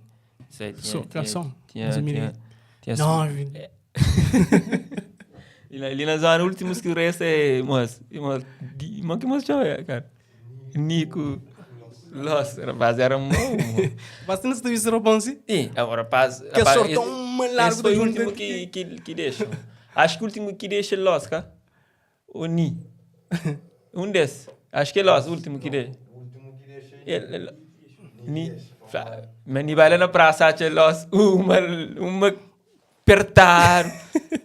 Sei, tinha, Só, tinha, calção. tinha, Mas eu me tinha, lembro. tinha Não, E ali na zona, últimos que resta é, mas, mas, mas que mas chama, é, cara? Nico, Los, rapaz, era um bom. Mas não se deve roupa assim? Sim, é o rapaz. Que rapaz, sortão esse- largo Esse foi o do último junto. que, que, que deixa. Acho que o último que deixa é Los, cara. O Ni. Um desses. Acho que é Los, o último que deixa. O último que deixa é Ele, ele, ni, mas ni vai lá na praça, acha Los, uma, uma apertar.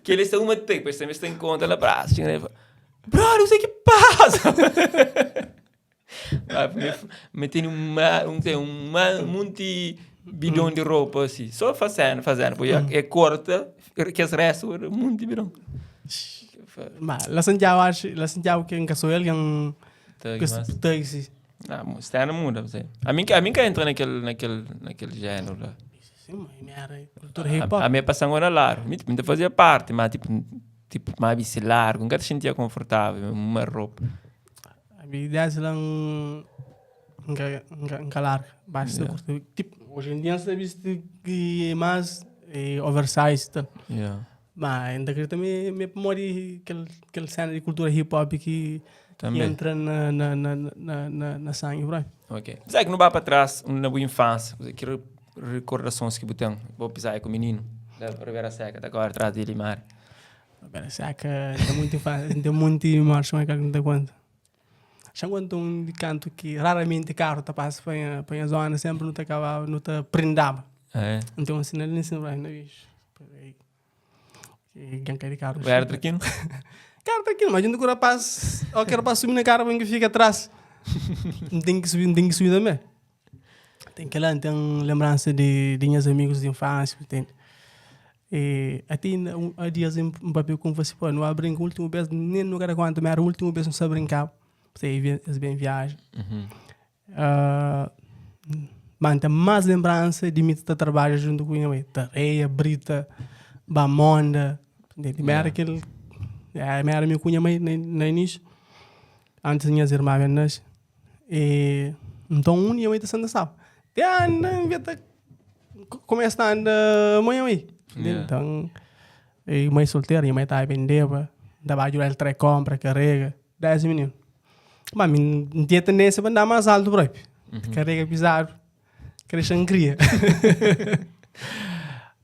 que eles estão uma tem, depois também se encontra na praça. Chega lá e fala, Bro, não sei o que passa. Ah, me, me tem uma, um, tem uma, um monte bidon di roupa asi, só fazendo, fazendo, poi e corta kes restu, munti bidon. Ma la Santiago acho, la Santiago que nunca sou alguém Tag que mas. tag sim. Ah, mo- cena muda, você. A mim que entra naquele, naquele, naquele género lá. Sim, mas era cultura hip hop. A minha passava na largo, me tipo, fazia parte, mas tipo, tipo, mais bici largo, nunca te sentia confortável, uma roupa. A minha ideia é um nunca nunca larga, basta curtir. Tipo, hoje em dia você viste que é mais é oversize, tá? Yeah. Mas ainda acredito também me mori aquele aquele cena de cultura hip hop que que Também. entra na na na na na, na sangue, bro. Ok. Sabe que não vai para trás, na boa infância, que recordações que tem, vou pisar com o menino, da Ribeira Seca, tá agora atrás de Limar. Espera, saca, tem muito infância, tem muito marcha, mas que não tem quanto. Já quando um de canto que raramente carro tá passa para para a zona, sempre não te acabava, não te prendava. É. Então assim, nem sempre vai, bicho. E quem quer de carro? Era tranquilo? Cara, tranquilo, mas o rapaz, eu quero para subir na cara, que fica atrás. Não tem que subir, não tem que subir também. Tem que lá, tem lembrança de, de meus amigos de infância, entende? E até ainda um, há dias em um papel como você pô, não há brinco, o último vez, nem no cara quanto, mas era o último vez não sabe brincar. Você eles bem viagem. Uhum. Uh, mano, tem mais lembrança de mim estar trabalho junto com minha mãe. Tareia, brita, bamonda. Entende? Yeah. Era aquele. É, era minha cunha mãe no início. Antes minhas irmãs nasce. E, então, um minha mãe está sendo sabe. Tem anda, inventa. Começa a andar mãe mãe. Yeah. Então, e mãe solteira, minha mãe estava vendendo, dava ajuda ele traz compra, carrega. 10 meninos. Mas não tinha tendência para andar mais alto, bro. Carrega pisado, cresce em cria.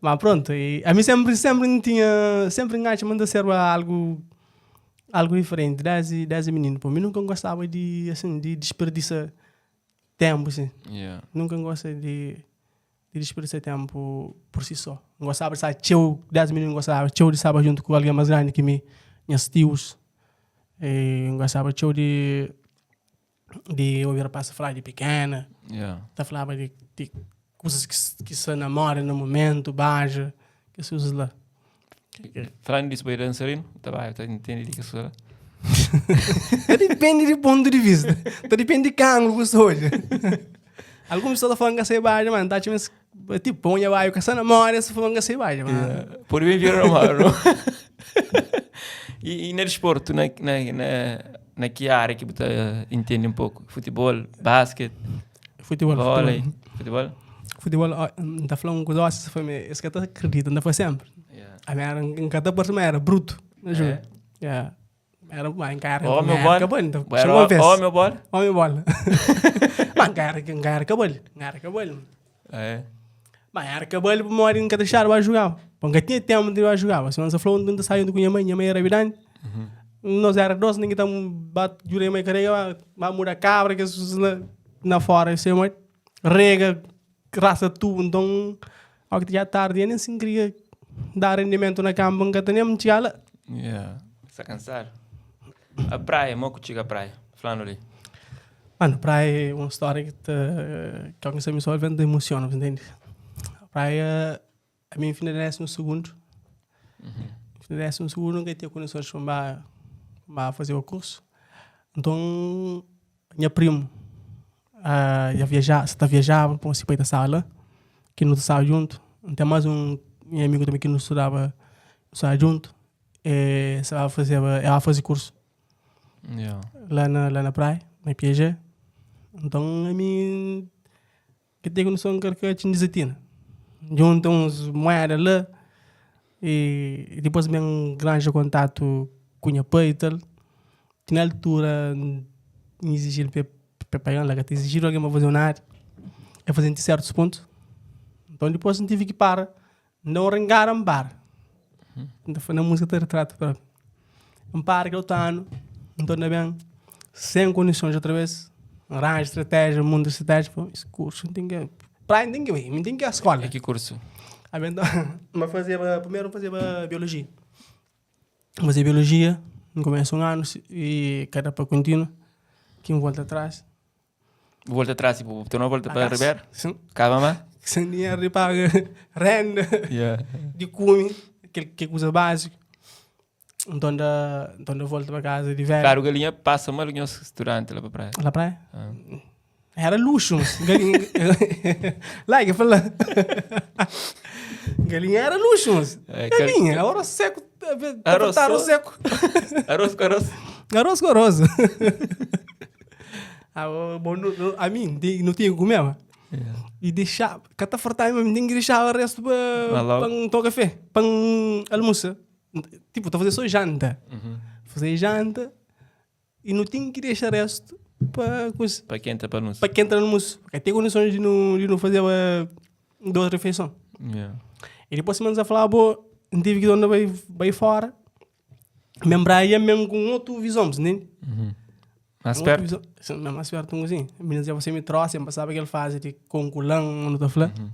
Mas pronto, e a mim sempre, sempre não tinha, sempre engaja manda ser algo, algo diferente. 10, 10 meninos, pô, mim nunca gostava de, assim, de desperdiçar tempo, assim. Yeah. Nunca gostei de, de desperdiçar tempo por si só. Não gostava de estar teu, 10 meninos gostava, teu de estar junto com alguém mais grande que me, minhas tios. E gostava teu de, de ouvir a passa falar de pequena. Yeah. Tá falava de, de coisas que, se- que se namora no momento, baixa, que se usa lá. Falando disso, boi dançarino, tá bem, eu entendi que isso era. Depende do ponto de vista. Tá depende de que ângulo você olha. Algumas pessoas falam que você baixa, mano. Tá tipo, tipo, põe a baixo, que você namora, você falando que você baixa, mano. Por bem vir ao mar, não? E, e no desporto, na, na, na, na que área que você entende um pouco? Futebol, basquete, Futebol, vôlei, futebol. futebol? Futebol, ó, não tá falando com os foi me, esse que tá acredita, não foi sempre. Yeah. A minha era, em cada parte era bruto, não juro. É? Yeah. Era, mas cara, Oh, meu bola. Acabou, então. Era, Chegou a vez. oh, meu bola. Homem bola. Mas cara, cara, cabelo, cara, cabelo. É. Mas era cabelo, para morrer, nunca deixaram a jogar. Porque tinha tempo de ir a jogar. Se não falou, não saiu com minha mãe, minha mãe era vidante. Nós era doce, ninguém tá bate jurei mãe carrega, vai mudar cabra que se na, na fora, isso é mãe. Rega, raça tu, então, ao que já tarde, eu nem se queria dar rendimento na cama, nunca tinha muito lá. Yeah. Está cansado? A praia, moco chega a praia. Falando ali. Mano, praia é uma história que, te, que alguém me só vendo emociona, entende? A praia, a minha filha décimo segundo. Uhum. Décimo segundo, nunca tinha condições para para fazer o curso. Então, minha primo uh, ia viajar, se tá viajava para uma da sala, que não estava junto. Tem mais um meu amigo também que não estudava, estudava junto. E, se ela fazer, ela fazer curso Yeah. lá na praia, na Piaget. Então, a mim, que tem condição que que tinha desatina. Junta uns moedas lá e depois me um grande contato com o pai e tal. Que na altura, me exigiram para pagar lá, que exigiram alguém para fazer nada. Eu fazia em certos pontos. Então, depois eu tive que parar. Não arrancaram para. Então, foi na música de retrato próprio. Um par que eu estou, então ainda bem, sem condições outra vez, arranjo estratégia, mundo de estratégia, pô, esse curso não tem que. Praia não tem que ir, não tem que ir à escola. E que curso? Aí, então, mas fazia, primeiro fazia biologia. Fazia biologia, no começo um ano e cada para contínuo, que um volta atrás. Volta atrás, tipo, tu não volta para Atrás. Ribeira? Sim. Acaba mais? Sem dinheru di paga renda, di kume, kel ki é kuza básiku. Nton da, nton da volta pa kaza di velho. Claro, galinha passa mal nhos estudante lá pa praia. Lá praia? Era luxo, mas galinha. Lá que fala. Galinha era luxo, mas. É, Galinha, arroz seco, Arroz arroz só. seco. Arroz com arroz. Arroz com arroz. Ah, bom, não, a mim, não tinha que comer, mas. E deixava, cata fartava, mas ninguém deixava o resto Mas logo- para um tomar café, para um almoço. Tipo, estou a fazer só janta. Fazer janta e não tinha que deixar resto para coisa, Para quem tá para nós. para quem entra no almoço. Porque tem condições de não fazer duas refeições. E depois se a falar, boa, não tive que ir onde vai fora. Lembrar ia mesmo com outra visão, entende? Mais Outra perto. visão. Sim, mesmo mais perto, um assim. A menina dizia, você me trouxe, eu passava aquela fase de conculão, não tá falando.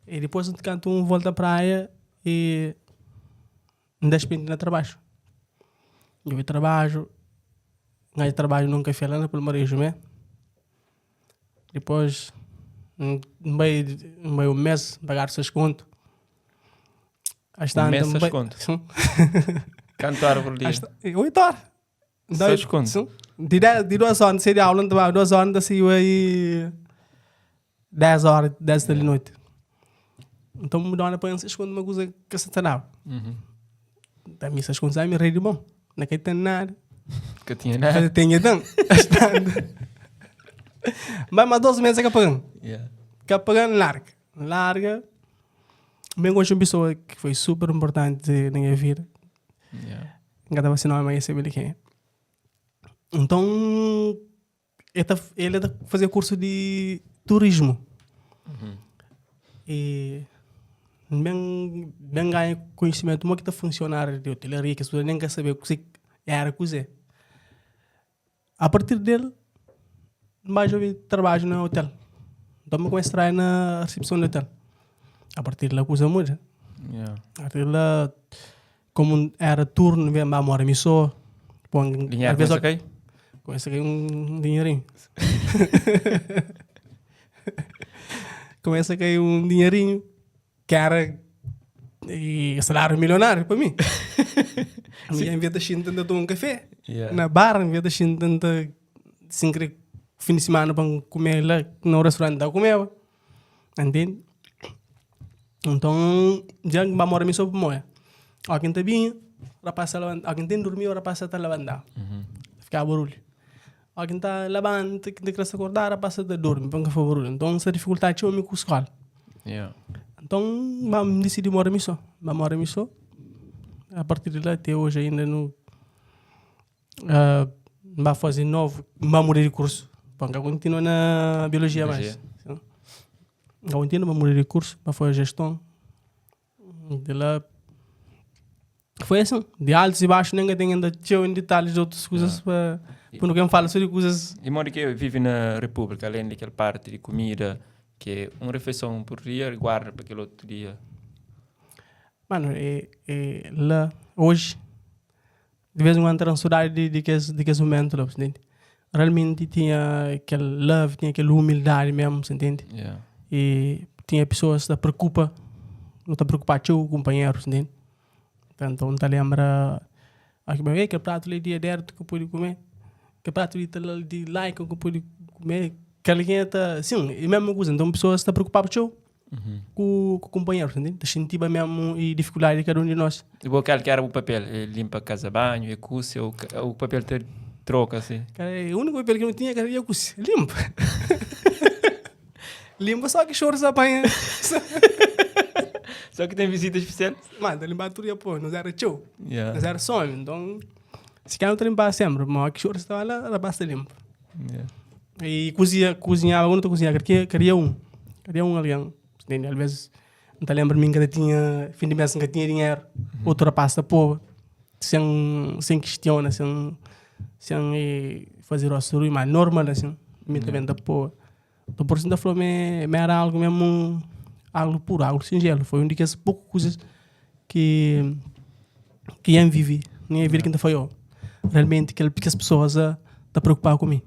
E depois, de canto, um volta à praia e me deixa na trabalho. Eu trabalho, ganho trabalho num café lá na Palmarejo, né? Depois, meio um mês, pagar seus contos. Às Um mês, tantas, seis meio- conto? Sim. Canto árvore dia. Às 8 horas. 6 conto? Sim. De 2 horas, saí de aula, não trabalho, 2 horas, saiu aí 10 horas, 10 da noite. Então, me dá uma põe 6 conto uma coisa que se dava. Da mim, 6 contos, aí me rei de bom. Não quer ter nada. Que tinha nada. Tinha tanto. Mas mais 12 meses é que pagando. Que pagando, larga. Larga. Bem, gosto de uma pessoa que foi super importante na minha vida. Não estava assim, não, mas saber quem é. Então, ele tá fazer curso de turismo. E bem, bem ganha conhecimento como é que está funcionar de hotelaria, que as pessoas nem querem saber o que era cozer. A partir dele, mais eu trabalho no hotel. Então, eu comecei a trabalhar na recepção do hotel. A partir de lá, a coisa muda. A partir de lá, como era turno, vem a mora me só. Bom, Dinheiro às vezes começa a cair? Começa a cair um dinheirinho. Começa a cair um dinheirinho que era e salário milionário para mim. Em vez de tenta tomar um café na barra, em vez de tenta sem querer fim de semana para comer lá no restaurante da comer. Entende? Então, já que vai morar só para moer. Alguém tá bem, rapaz tá levanta, alguém tem dormido, o rapaz tá levantado. Fica barulho. Alguém tá levanta, que tem que se acordar, rapaz tá dorme, para não fazer barulho. Então, essa dificuldade tinha com a escola. Então, vamos decidir morar só. Vamos morar só. A partir de lá, até hoje ainda não. Vai fazer novo, vai mudar de curso. Bom, que continua na biologia mais. Biologia. Continua, vai mudar de curso, vai fazer gestão. De lá. Foi assim, de altos e baixos, nem tem ainda cheio em detalhes de outras coisas para para não fala sobre coisas. E modo que vive na República, além daquela parte de comida, que é uma refeição por dia e guarda para aquele outro dia. Mano, é lá, hoje, de vez em quando, era saudade de que esse momento lá, você entende? Realmente tinha aquele love, tinha aquela humildade mesmo, você entende? E tinha pessoas que preocupa, não está preocupado com o companheiro, você entende? Então, não te lembra, aqui, bem, aquele prato ali de aderto que eu pude comer, aquele prato ali de like que eu pude comer, que alguém está, sim, é a mesma coisa. Então, pessoas estão preocupadas com o companheiro, entende? Tá sentindo mesmo e dificuldade de cada um de nós. E o que era o papel? É limpa casa banho, é cozinha, o papel ter troca assim? Cara, o único papel que não tinha era a cozinha. Limpa. Limpa só que choro se apanha. Só que tem visita especial? Mano, limpar tudo, pô, nós era tio. Nós era só, então... Se quer não te limpar sempre, mas que choro estava lá, era basta limpo. E cozinhava, quando eu cozinhava, queria um. Queria um alguém. Entende? Às vezes, não te lembro mim que tinha, fim de mês, nunca tinha dinheiro. Outro rapaz, pô, sem questiona, sem fazer o assuru, mas normal, assim. Me também da pô. Então, por isso, da falou, me era algo mesmo, algo puro, algo singelo. Foi um daquelas poucas coisas que eu vivi, nem a vida que ainda foi eu. Realmente, que as pessoas estão preocupadas comigo.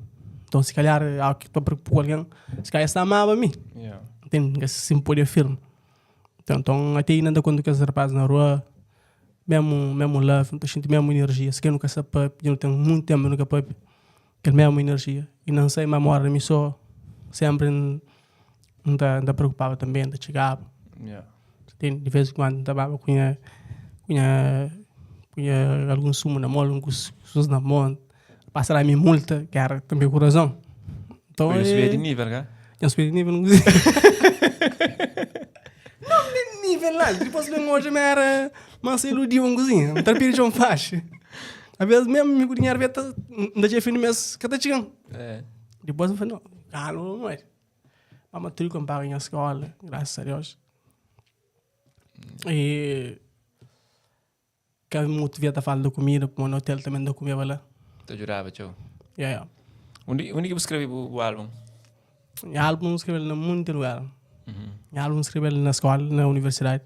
Então, se calhar, algo que estou preocupado com alguém, se calhar está amava a mim. Ntende? Nka si N podia firma. Então, até inda N ta konta kes rapaz na rua, mesmu mesmu love, N ta xinti mesmu energia. Si ke nu ka sta papia, dja nu ten monti tempu nu ka papia, kel mesmu energia. I na N sai ma mora mi so, sempri N ta N ta preokupaba tanbe, N ta txigaba. Ntende? Di vez en kuandu N ta baba ku nha ku nha ku nha algun sumu na mon, algun kusas na mon. Pasa la mi multa, ki era tanbe ku razon. Então, Foi subir de nível, ka? Nha subir de nível, não consegui. Não, de nível lá. Depois vem hoje, me era... Mas se iludiu um cozinha. Não tá pedindo um faixa. Às vezes mesmo, me dinheiro vem, tá, não tá fim do mês, que tá chegando. É. Depois eu falei, não, calma, não é. A matrícula paga em escola, graças a Deus. E Ka mutu via ta fala di kumida, pamodi na hotel tanbe nu ta kumeba la. Ta djudaba txeu. Ya, ya. Undi, undi ki bu skrebe bu, bu album? Nha album N skrebe-l na munti lugar. Nha album N skrebe-l na skola, na universidadi,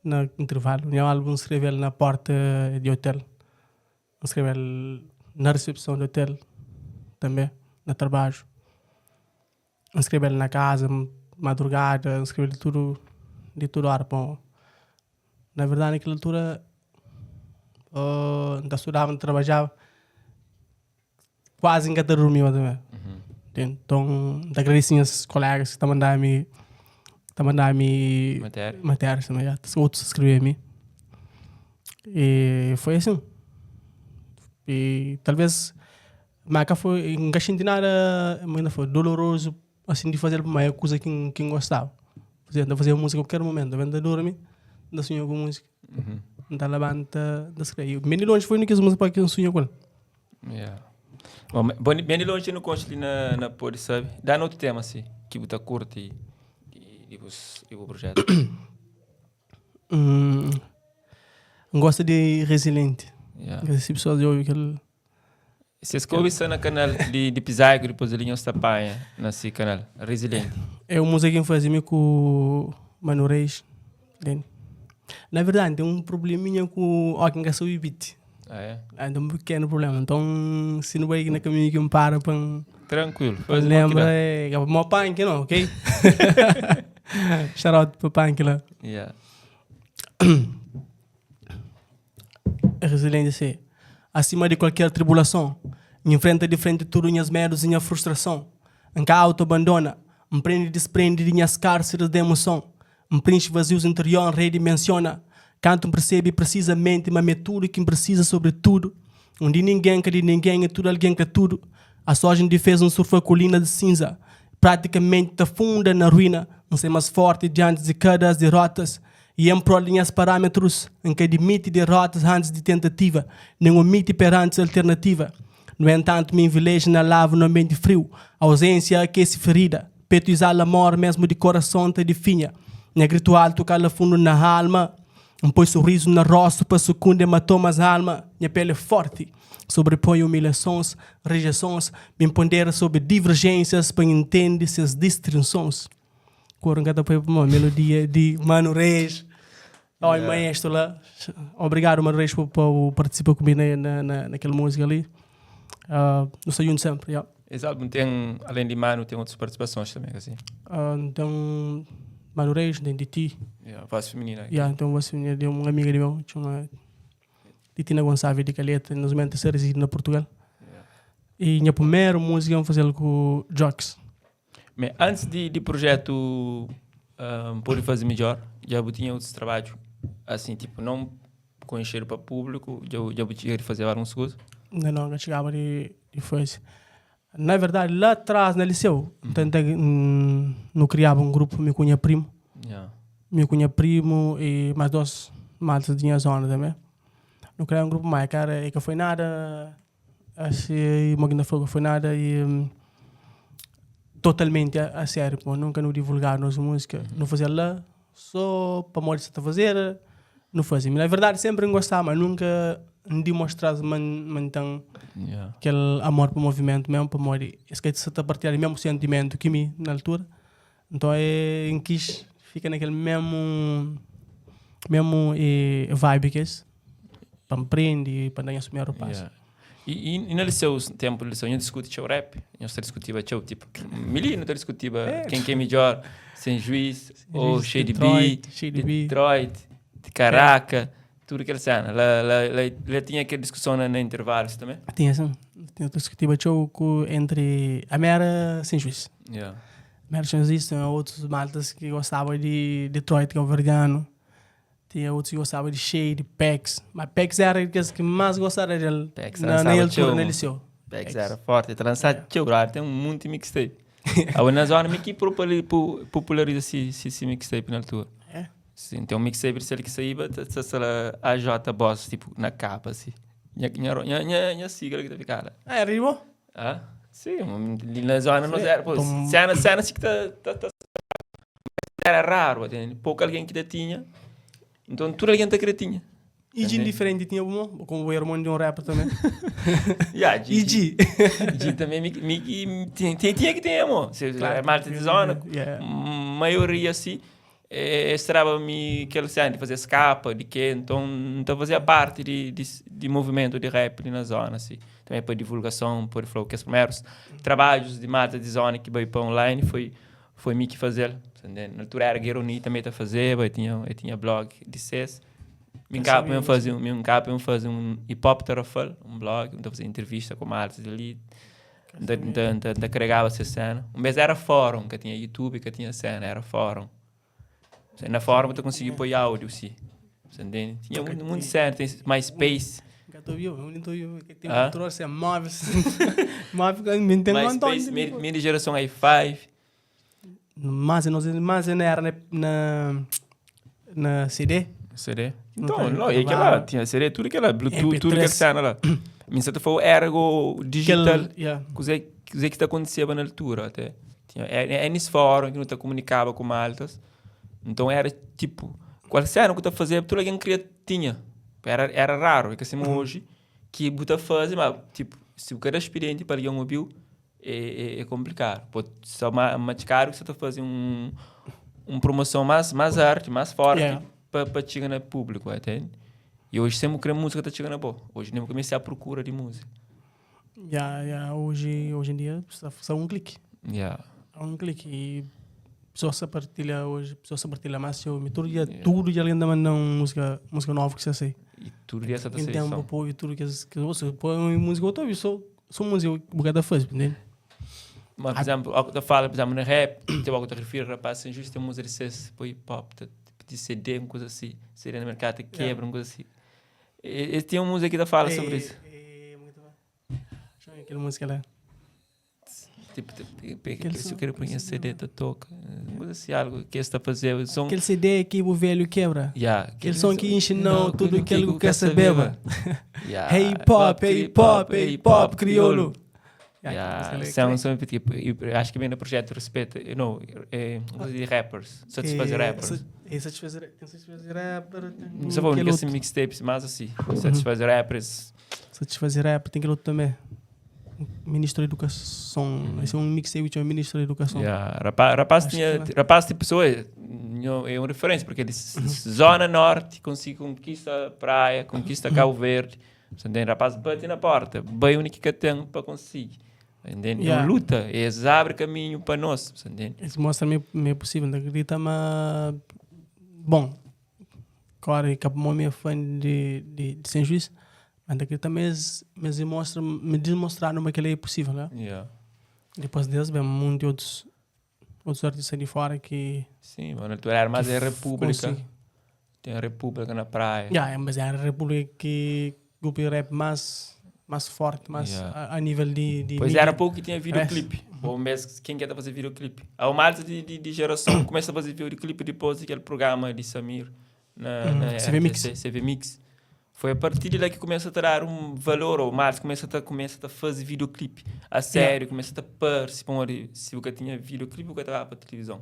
na intervalu. Nha album N skrebe-l na porta di hotel. N skrebe-l na resepson di hotel tanbe, na trabadju. N skrebe-l na kaza, madrugada, N skrebe-l di tudu, di tudu ora pamodi Na verdadi na kel altura N ta studaba, N ta trabadjaba, kuazi N ka ta durmiba tanbe. Nton, N ta agradese nhas kolegas ki ta manda-mi, ta manda-mi matérias tanbe, ya. Otus ta skrebe-mi. E foi asin. E talvês, ma ka foi, N ka xinti nada, dolorozu Asin di fazel pa é kuza ki N gostaba. N ta fazeba múzika kualker momentu. N ta durmi, N ta sunha ku múzika. N ta labanta, N ta skrebe. Ben di lonji foi un di kes múzika pa ki N sunha ku el. Yeah. Bom, ben di lonji nu konxe li na, na Pode Sabe. Dá-nu otu tema si, ki bu ta kurti di, di bus, di bu projetu. N gosta di Resiliente. Yeah. Si pesoas dja obi kel. Se es ka obi sta na kanal di, di Pizaico dipôs ali nhos ta panha na si kanal. Resiliente. É un múzika ki N faze mi ku Manu Reis. Entende? Na verdadi, N ten un probleminha ku óki N ka sabe beat. Ah, é? Ah, N ten un pequeno problema. Nton, si nu bai na kaminhu ki N para pa N Tranquilo. pa N Faze mo ki lenbra, da. é ka mo punk não, ok? Shout out pa punk la. Yeah. Resiliente se Acima di kualker tribulason N infrenta di frenti tudu nhas medus i nha frustrason N ka auto-abandona N prende disprende di nhas kárseris di emoson N prinxi vazius interior N redimensiona Kantu N persebe presizamenti ma mi é tudu ki N presiza sobretudu Un di ningen ka di ningen i tudu algen ka tudu Asoja N difeza N surfa kolinas di sinza Pratikamenti ta funda na ruína N sai más forti diantis di kada as dirotas I en prol di nhas parámetrus, N ka dimiti derotas antis di tentativa, nen omiti perantis alternativa. Nu entantu, mi invileja na lava nu anbienti friu, auzénsia akese ferida, petu izala amor mesmu di korason ta difinha. Nha gritu altu kala fundu na alma, N poi sorrizu na rostu pa sukundi ematomas alma. Nha peli é forti, sobrepoi umilhasons, rejesons, mi N pondera sobri diverjénsias pa N intende ses distrinsons. Koru nka ta poi pa melodia di Mano Reis. Oi, Yeah. maestro lá. Obrigado, Mano Reis, por, por participa comigo na, na, na, naquela música ali. Uh, nós estamos juntos sempre. Yeah. Esse álbum tem, além de Mano, tem outras participações também, assim. Então, Mano Reis, tem Titi. Yeah, voz feminina. aqui. Yeah, então, você de uma amiga de meu, chama Titina Gonçalves de Calheta, nos momentos se reside na Portugal. Yeah. E minha primeira música eu fazer com Jocks. Me antes di, di projetu um, Pode Fazer Midjor, dja bu tinha outros trabadju assim, tipo, não conhecido para público, dja, dja bu tinha de fazer algumas coisas? Não, não, eu chegava de, de fazer. Na verdade, lá atrás, na liceu, tenta, não criava um grupo meu com minha primo. Yeah. Meu com minha primo e mais dois maltas de minha zona também. Não criava um grupo mais, cara, e que foi nada Assim, uma que foi, foi nada e totalmente a sério, pô, nunca não divulgar nossa música, não fazia lá, só para morrer se tá fazer, não fazia. Mas na verdade sempre gostava, mas nunca demonstrar man, mantém Yeah. aquele amor para o movimento mesmo, para morrer. Esse que se tá partilhar o mesmo sentimento que mim na altura. Então é em quis fica naquele mesmo mesmo vibe que esse, para me prender, para dar assumir o passo. Yeah. E, e, e na liceu, tempo de liceu, nho discute txeu rap, nho ta discutiba txeu, tipo, mi nu ta discutiba é. quem que é melhor, Sem Juiz, ou Shady B, Shady B, Detroit, de Caraca, tudo aquela cena. Lá, lá, lá, lá tinha aquela discussão na, na intervalos também? Tinha, sim. Tinha discutiba txeu ku entre... A mi era Sem Juiz. Yeah. A mi era Sem Juiz, tinha outros maltas que gostava de Detroit, cabo-verdiano. Tinha outros que gostava de Shade, Pex. Mas Pex era aqueles que mais gostava dele Pex na, na lançava altura, txeu, na liceu. Pex era forte, ta lançava txeu, claro, tem um monte de mixtape. Awe na zona mi ki populariza si, si, si mixtape na altura. É? Sim, tem um mixtape de sel ki saíba, ta, ta, ta, ta, AJ Boss, tipo, na capa, assim. Nha, nha, nha, nha, nha sigla ki ta fica lá. Ah, era de bom? Ah, sim, na zona nós era, pô, Então- cena, cena assim que tá, tá, tá era raro, entende? Pouco alguém que tinha. Então tudo alguém tá queria tinha. E de diferente tinha bom, como o irmão de um rapper também. Yeah, E de. G também me, me, tinha, tinha, tinha que ter, amor. Se Claro, é malta de zona, yeah. maioria assim, é, estrava-me aquele cena de fazer escapa, de que, então, então fazia parte de, de, de movimento de rap ali na zona, assim. Também para divulgação, por falou que os primeiros trabalhos de malta de zona que veio para online foi foi mim que fazer. Entende? Na altura era Gueroni também tá fazer, eu tinha, eu tinha blog de CS. Min capa eu fazia, min capa eu fazia um hip hop tarafal, um blog, então fazia entrevista com artistas ali. Então, então, então, então carregava essa cena. Um mês era fórum, que tinha YouTube, que tinha cena, era fórum. Na fórum tu conseguia pôr áudio, sim. Você entende? Tinha muito, muito cena, tem MySpace. Gato viu, eu nem tô viu, que tem Ah? um trouxe é móvel. Móvel, me tem um MySpace, minha geração i5. Mas não mas não era na na, na CD. CD. Não Então, tem- não, e aquela, tinha CD, tudo aquela, Bluetooth, tudo MP3. aquela cena lá. Minha certa foi ergo digital, Aquele, yeah. coisa que está acontecendo na altura até. Tinha, é, é nesse fórum que não te comunicava com maltas. Então era tipo, qual cena que tu fazia, tudo alguém queria, tinha. Era, era raro, é que assim hoje, que você faz, mas tipo, se o cara é experiente para alguém ouviu, é, é, é complicado. Pode ser mais, mais caro que você está fazendo um, uma promoção mais, mais arte, mais forte Yeah. para chegar no público, entende? E hoje sempre que a música está chegando boa. Hoje nem comecei a procura de música. Yeah, yeah, hoje, hoje em dia, só, só um clique. Yeah. Um clique. E pessoa se partilha hoje, pessoa se partilha mais. Eu, todo dia, tudo dia alguém tá mandando música, música nova que você sei. E tudo dia essa Quem tem um sessão. povo e tudo que que você põe uma música, eu tô ouvindo, só só música que bocado faz, entende? Mas, por exemplo, ao que eu falo, por exemplo, no rap, tem algo que te refiro, rapaz, sem justo tem música de ser tipo, hip hop, de CD, uma coisa assim, CD no mercado, quebra, uma coisa assim. E, e tem uma música que fala sobre isso. É, muito bem. Deixa eu ver aquela música lá. Tipo, Aquele se som, eu quero pôr CD, tá toca. Uma coisa assim, algo que está a fazer. Som, Aquele CD que o velho quebra. yeah, Aquele som que enche não tudo aquilo que quer saber. ba. Yeah, Hip hop, hip hop, hip hop, crioulo. Yeah, são, são, tipo, eu acho que vem no projeto Respeito, não, é, coisa de rappers, satisfazer rappers. É satisfazer, tem satisfazer rapper. tem Não sei aquele que assim outro. mixtapes, mas assim, satisfazer rappers. Satisfazer rapper, tem aquele outro também. Ministro da Educação. Esse é um mixtape que chama Ministro da Educação. Yeah, rapaz, rapaz Acho tinha, que rapaz tipo pessoa é, não, é uma referência, porque eles zona norte consegue conquista praia, conquista Cabo Verde. Você entende? Rapaz bate na porta, bem o único que tem para conseguir. Entende? É Yeah. uma luta, eles abrem caminho para nós, você entende? Isso mostra meio, meio possível, não acredita, mas. Bom, claro que a mãe é fã de, de, de Sem Juiz, mas acredita, mas, mas mostra, me demonstraram que ele é possível, né? Yeah. Depois deles, vem muitos outros, outros artistas de fora que. Sim, mano, tu era mais que é República. consegui. Tem a República na praia. Yeah, mas era a República que grupo de rap mais, mais forte, mais Yeah. a, a nível de. de Pois mídia. era pouco que tinha videoclipe. Ou mesmo quem quer fazer videoclipe. A malta de, de, de geração começa a fazer videoclipe depois daquele programa de Samir na, na CV Mix. RTC, CV Mix. Foi a partir de lá que começa a dar um valor, ou mais começa a, começa a fazer videoclipe a sério, começa a participar. Se você tinha videoclipe, você estava para televisão.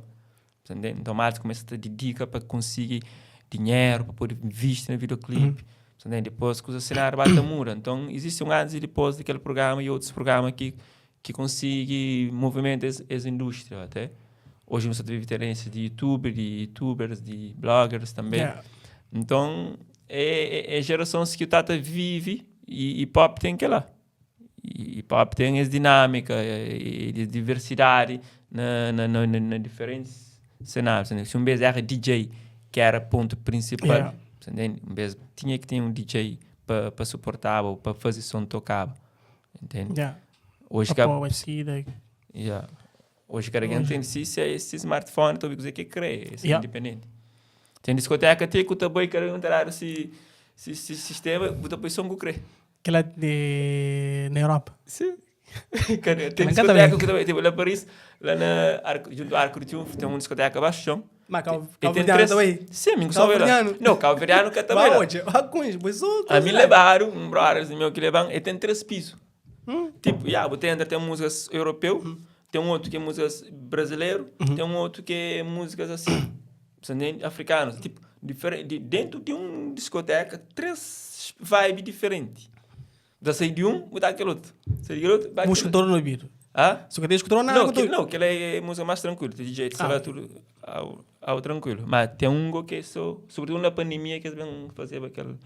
Entendeu? Então, mais começa a dedicar para conseguir dinheiro, para poder investir no videoclipe. Entendeu? Depois que o cenário bate a mura. Então, existe um antes e depois daquele programa e outros programas que, que conseguem movimentar essa, essa indústria até. Hoje você tem referência de youtuber, de youtubers, de bloggers também. Yeah. Então, é, é, é geração que o Tata vive e hip hop tem que ir lá. Hip hop ten es dinâmika e di diversidadi na na na na diferentis senárius. Si un bes éra DJ ki éra pontu prinsipal, Yeah. sa ntende? Un bes tinha ki ten un DJ pa pa suportaba o pa faze son tokaba, ntende? Yeah. Oji Pa ka pô batida. Yeah. Oji kada ken ten si si si smartphone ta obi kuze ki kre, es Yeah. independenti. Ten diskoteka te ku ta bai kada un ta dadu si si si sistema, bu ta poi son ku kre. Kela de na Europa. Sim. Tem Também discoteca que também, tipo, lá Paris, lá na Arco, junto ao Arco de Triunfo, tem uma discoteca abaixo do chão. Mas E tem cabo-verdiano também. Sim, amigo, só lá. Cabo-verdiano. Não, cabo-verdiano que também Vai lá. hoje, vai com isso, pois só A mim levaram, um brother meu que levaram, e tem três pisos. Hum. Tipo, yeah, você entra, tem músicas europeu, tem um outro que é músicas brasileiro, Uhum. tem um outro que é músicas assim, você entende? Africanos. Tipo, diferente, de, dentro de uma discoteca, três vibes diferentes. Você sai de um, botar aquele outro. Sai de outro, vai Um aquele outro. escutou no ouvido. Hã? Só que tem escutou na Não, água. que, não, que ele é música mais tranquila, tem DJ, sei Ah. lá, tudo ao, ao tranquilo. Mas tem um que é só, sobretudo na pandemia, que eles vêm fazer aquele,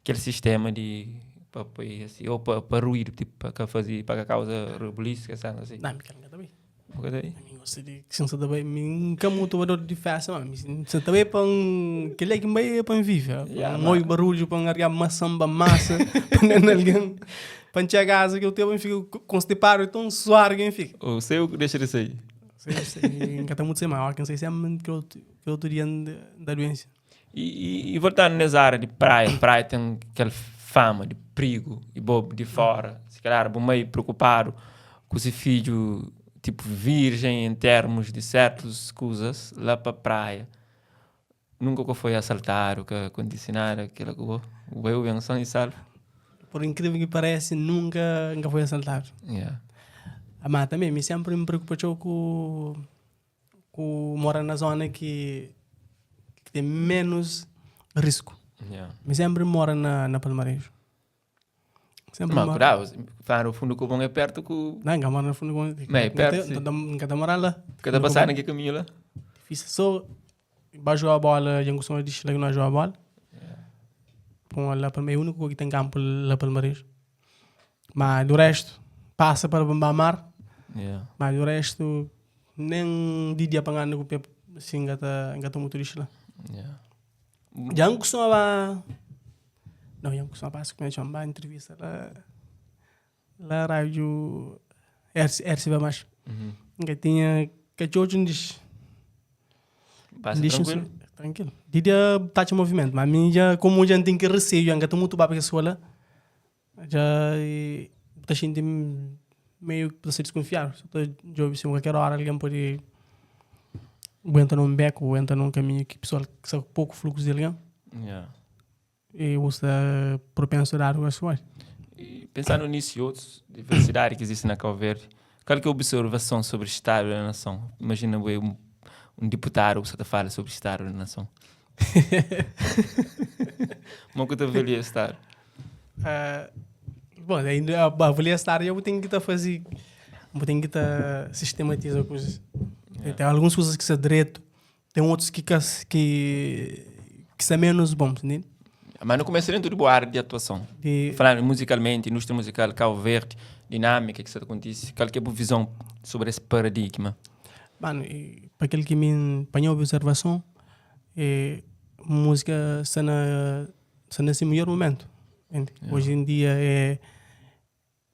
aquele sistema de para assim, ou para ruído, tipo, para fazer, para causa rebuliço, que sabe assim. Não, me quero também. Uma coisa aí. Mim gosta de que se também, mim nunca muito valor de festa, mas se também para um, que ele é que meio para viver, Yeah, um oi barulho para arregar maçã para massa, para nem alguém, para encher a casa que eu tenho, fico constipado, então suar quem fica. O seu deixa de sair. Sei, sei, nunca está muito sem maior, que não sei se é muito que eu que outro dia da doença. E, e, e voltando nessa área de praia, praia tem aquela fama de perigo e bobo de fora. Se calhar, bom meio preocupado com esse filho, tipo, virgem em termos de certas coisas, lá para praia. Nunca que foi assaltado, que aconteceu nada, aquela coisa. O eu bem são e salvo. Por incrível que pareça, nunca, nunca foi assaltado. Yeah. Ah, mas também, me sempre me preocupa com com mora na zona que, que tem menos risco. Yeah. Me sempre mora na, na Palmarejo. Sempre Mas mora. cuidado, faz o fundo do Cobão é perto que o... Não, nunca mora no fundo. do- Mas é perto, sim. Nunca tá morando lá. Cada passar naquele caminho lá. Difícil. Só vai jogar bola, já costuma dizer que não joga bola. Bom, lá para é o único que tem campo lá Palmarejo. Mas do resto, passa para Bambamar. Yeah. Mas do resto, nem de dia pangando com o pé, assim, gata, gata muito lixo lá. Yeah. Já não costumava. Não, já não costumava como é que chama? Entrevista lá. Lá, rádio. RC, RCB mais. Uhum. Que tinha. Que hoje não diz. Passa Diz tranquilo? Tranquilo. De dia tá de movimento, mas a mim já, como já tem que receio, já estou muito para a escola, já tá sentindo meio que para se desconfiar. Só tô de ouvir se qualquer hora alguém pode ou entra num beco ou entra num caminho que pessoal que sabe pouco fluxo de alguém Yeah. e você propenso a dar o sua. E pensando nisso e outros, diversidade que existe na Cabo Verde, qual que é a observação sobre o Estado da Nação? Imagina ué, um, um deputado que só te fala sobre o Estado da Nação. Como que tu avalia o Estado? Ah, bom, ainda a avaliar essa área eu tenho que tá fazer, eu tenho que tá sistematizar coisas. Tem algumas coisas que são direito, tem outros que que que são menos bons, entende? Mas no começo dentro de área de atuação. De, Falando musicalmente, indústria musical, Cabo Verde, dinâmica que isso acontece, qual que é a visão sobre esse paradigma? mano, e para aquele que me para minha observação, é, música está na está nesse melhor momento. Entende? Hoje em dia é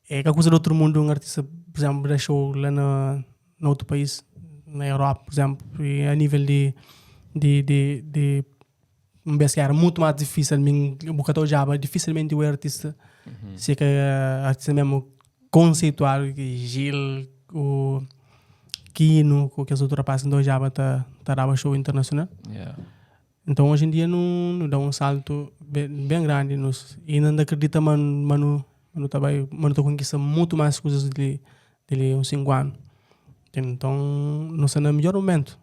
é que a coisa do outro mundo, um artista, por exemplo, deixou lá na no outro país, na Europa, por exemplo, e a nível de de de, de um vez que era muito mais difícil, mim bocatou já, dificilmente o artista se que artista mesmo conceitual que Gil, o Kino, com que as outras rapazes então já tá tá dava show internacional. Yeah. Então hoje em dia não, não dá um salto bem, bem grande nos e ainda acredita mano mano mano tá vai mano tá conquista muito mais coisas de de uns 5 anos. Então não está no melhor momento.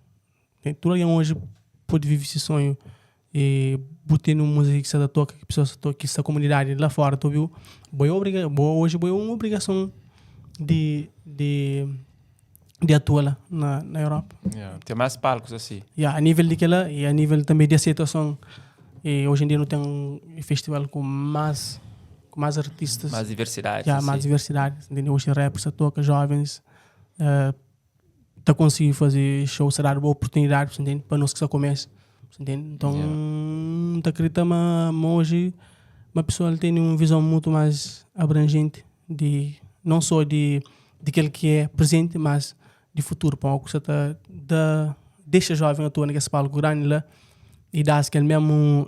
Tem tudo alguém hoje pode viver esse sonho e botar numa música que está toca que pessoas toca que essa comunidade lá fora tu viu boa obriga boa hoje boa uma obrigação de de de atuar lá na na Europa. Yeah. Tem mais palcos assim. Yeah, a nível de lá e a nível também de aceitação. E hoje em dia não tem um festival com mais Ku mais artistas. Mais diversidade. Yeah, mais diversidade. Entende? Hoje rappers ta toca, jovens ta conseguir fazer show, sa dadu boa oportunidade, entende? Pa nos ki sa começa, entende? Então, yeah. ta acredita ma, ma hoje uma pessoa tem uma visão muito mais abrangente de não só de de aquele que é presente, mas de futuro. Pa algo que ta da deixa jovem atua naquele palco grande lá e dá aquele mesmo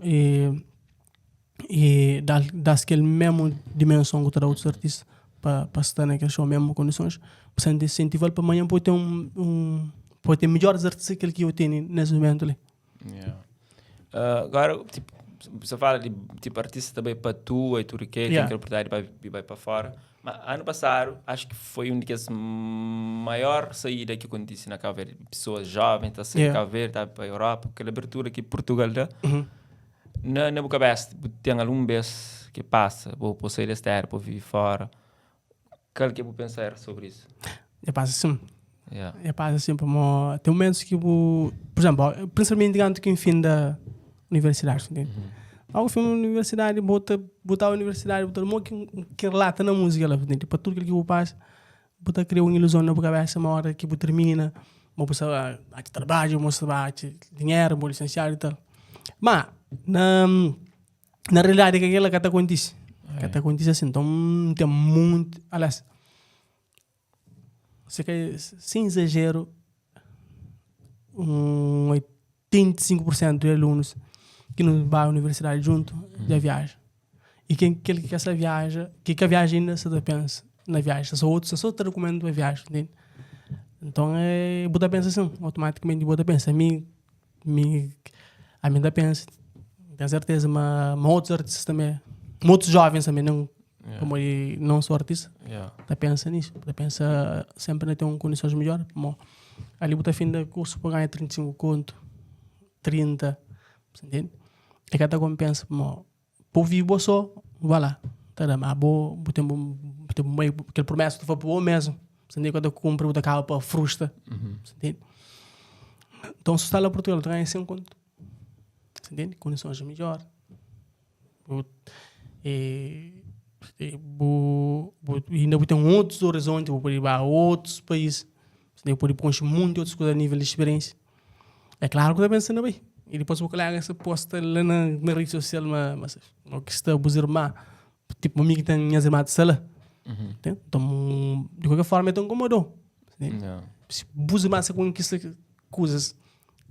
e dá-se aquele mesmo dimensão que outros artistas para estar naquele show mesmo condições portanto incentivar para amanhã pode ter um pode ter melhores artistas que aquele que eu tenho nesse momento ali. Yeah. Agora tipo você fala de tipo artista também para tu e tudo que tem aquela oportunidade para ir para fora. Mas ano passado acho que foi um das maior saída que acontece na Cabo Verde, pessoas jovens tá saindo yeah. Cabo Verde tá para a Europa, aquela abertura que Portugal dá. Na bu kabesa, bu ten algun bes ki pasa, bu bu sai des tera pa vive fora, kal ki bu pensar sobri isu? Dja pasa sin. Yeah. Dja pasa sin, pamo ten momentus ki bu, pur izemplu, prinsipalmenti kantu ki N finda universidadi, ntende? Logu fin universidadi, bu ta bu ta universidadi, bu ta mo ki ki relata na musika la, ntende? Pa tudu kel ki bu pasa, bu ta kria un iluzon na bu kabesa ma ora ki bu termina, ma bu sta atxa trabadju, ma bu sta atxa dinheru, bu lisensiadu i tal. Ma na na realidadi ka kila ka ta kontisi, ka ta kontisi asin. Nton, ten monti, alias, se ka sen izajeru, un 85 pur sentu di alunus ki nu bai universidadi djuntu dja viaja. I ken kel ki ka sa viaja, ki ka viaja inda sa ta pensa na viaja, sa otus sa so ta rekumenda pa viaja, ntende? Nton é bu ta pensa asin, automatikamenti bu ta pensa, mi mi ami ta pensa, ten serteza ma ma otus artistas tanbe, ma otus jovens tanbe nen pamodi non so artista, ta pensa nisu, ta pensa senpri na ten un kondisons midjor, pamo ali bu ta finda kursu pa ganha 35 kontu, 30, ntende? E ka ta konpensa pamo Bo vive bo so, ba la, ta da, ma bo bu ten bu ten bu kel promesa ki bu ta fla pa bo mesmu, si ka ta kunpri bu ta kaba pa frustra, ntende? Nton si bu sta la Purtugal bu ta ganha 100 kontu, ntende? Kondisons midjor, bu bu bu inda bu ten otus orizonti, bu pode ba otus país, bu pode konxe monti otus kuza a nivel di spiriensia. É klaru ku ta pensa na bai. I dipôs bu kolega sa posta la na, na rede sosial ma, ma, ma ki sta bus irma, tipo mi ki ten nhas irma ta sta la. Entende? Então, de qualquer forma, el ta inkomodou. Entende? Si bus irma sa konkista kuzas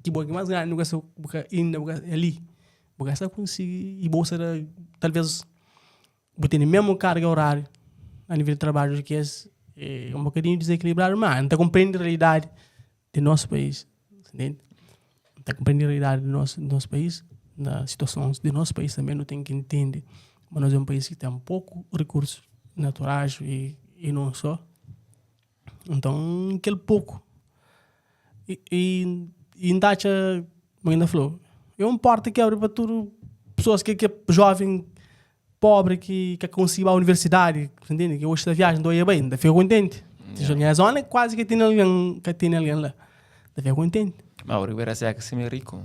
ki bo ki más grandi, bu ka sa, bu ka inda bu ka ali, bu ka sa konsigi i bo sa da talvez Bu tene mesmu karga oráriu a nivel di trabadju ki es é un bokadinhu dizekilibradu, ma N ta konprende realidadi di nos país, ntende? N ta konprende realidadi di nos di nos país, na situasons di nos país tanbe nu ten ki ntende ma nos é un país ki ten poku rikursu naturais i i non so. Nton kel poku i i N ta atxa, ma N ta fla-u, é un porta ki abri pa tudu pesoas ki ki é joven Pobri ki ka konsigi ba universidadi, sa ntende? Ki oxi ta viaja, nton e bai, N ta fika kontenti. Nha zona kuazi ka tene algen, ka tene algen la. N ta fika kontenti. Ma o Ribera Seca sima é riku.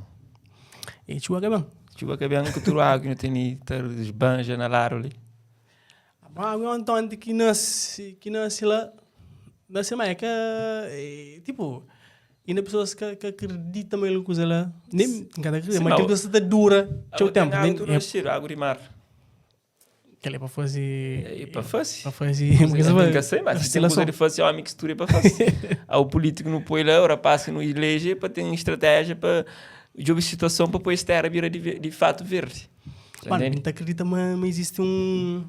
E txuba ka ben. Txuba ka ben ku tudu agu ki nu tene ta sbanja na ladu li. Ma agu é un tonti ki nasi, ki nasi la, nasi ma é ka, tipo, Inda pesoas ka ka akredita ma kel kuza la, nen N ka ta akredita, ma kel kuza sta ta dura txeu ténpu. Agu tudu nascedu, agu di mar. Kel-li é pa faze. É pa faze. Pa faze. N ka sai, mas si ten kuza di faze, ómi ki studa é pa faze. Au pulítiku nu poi la, o rapás ki nu ileje pa ten stratéjia pa djobe situason pa poi es téra bira di fatu verdi. Mano, N ta akredita ma izisti un.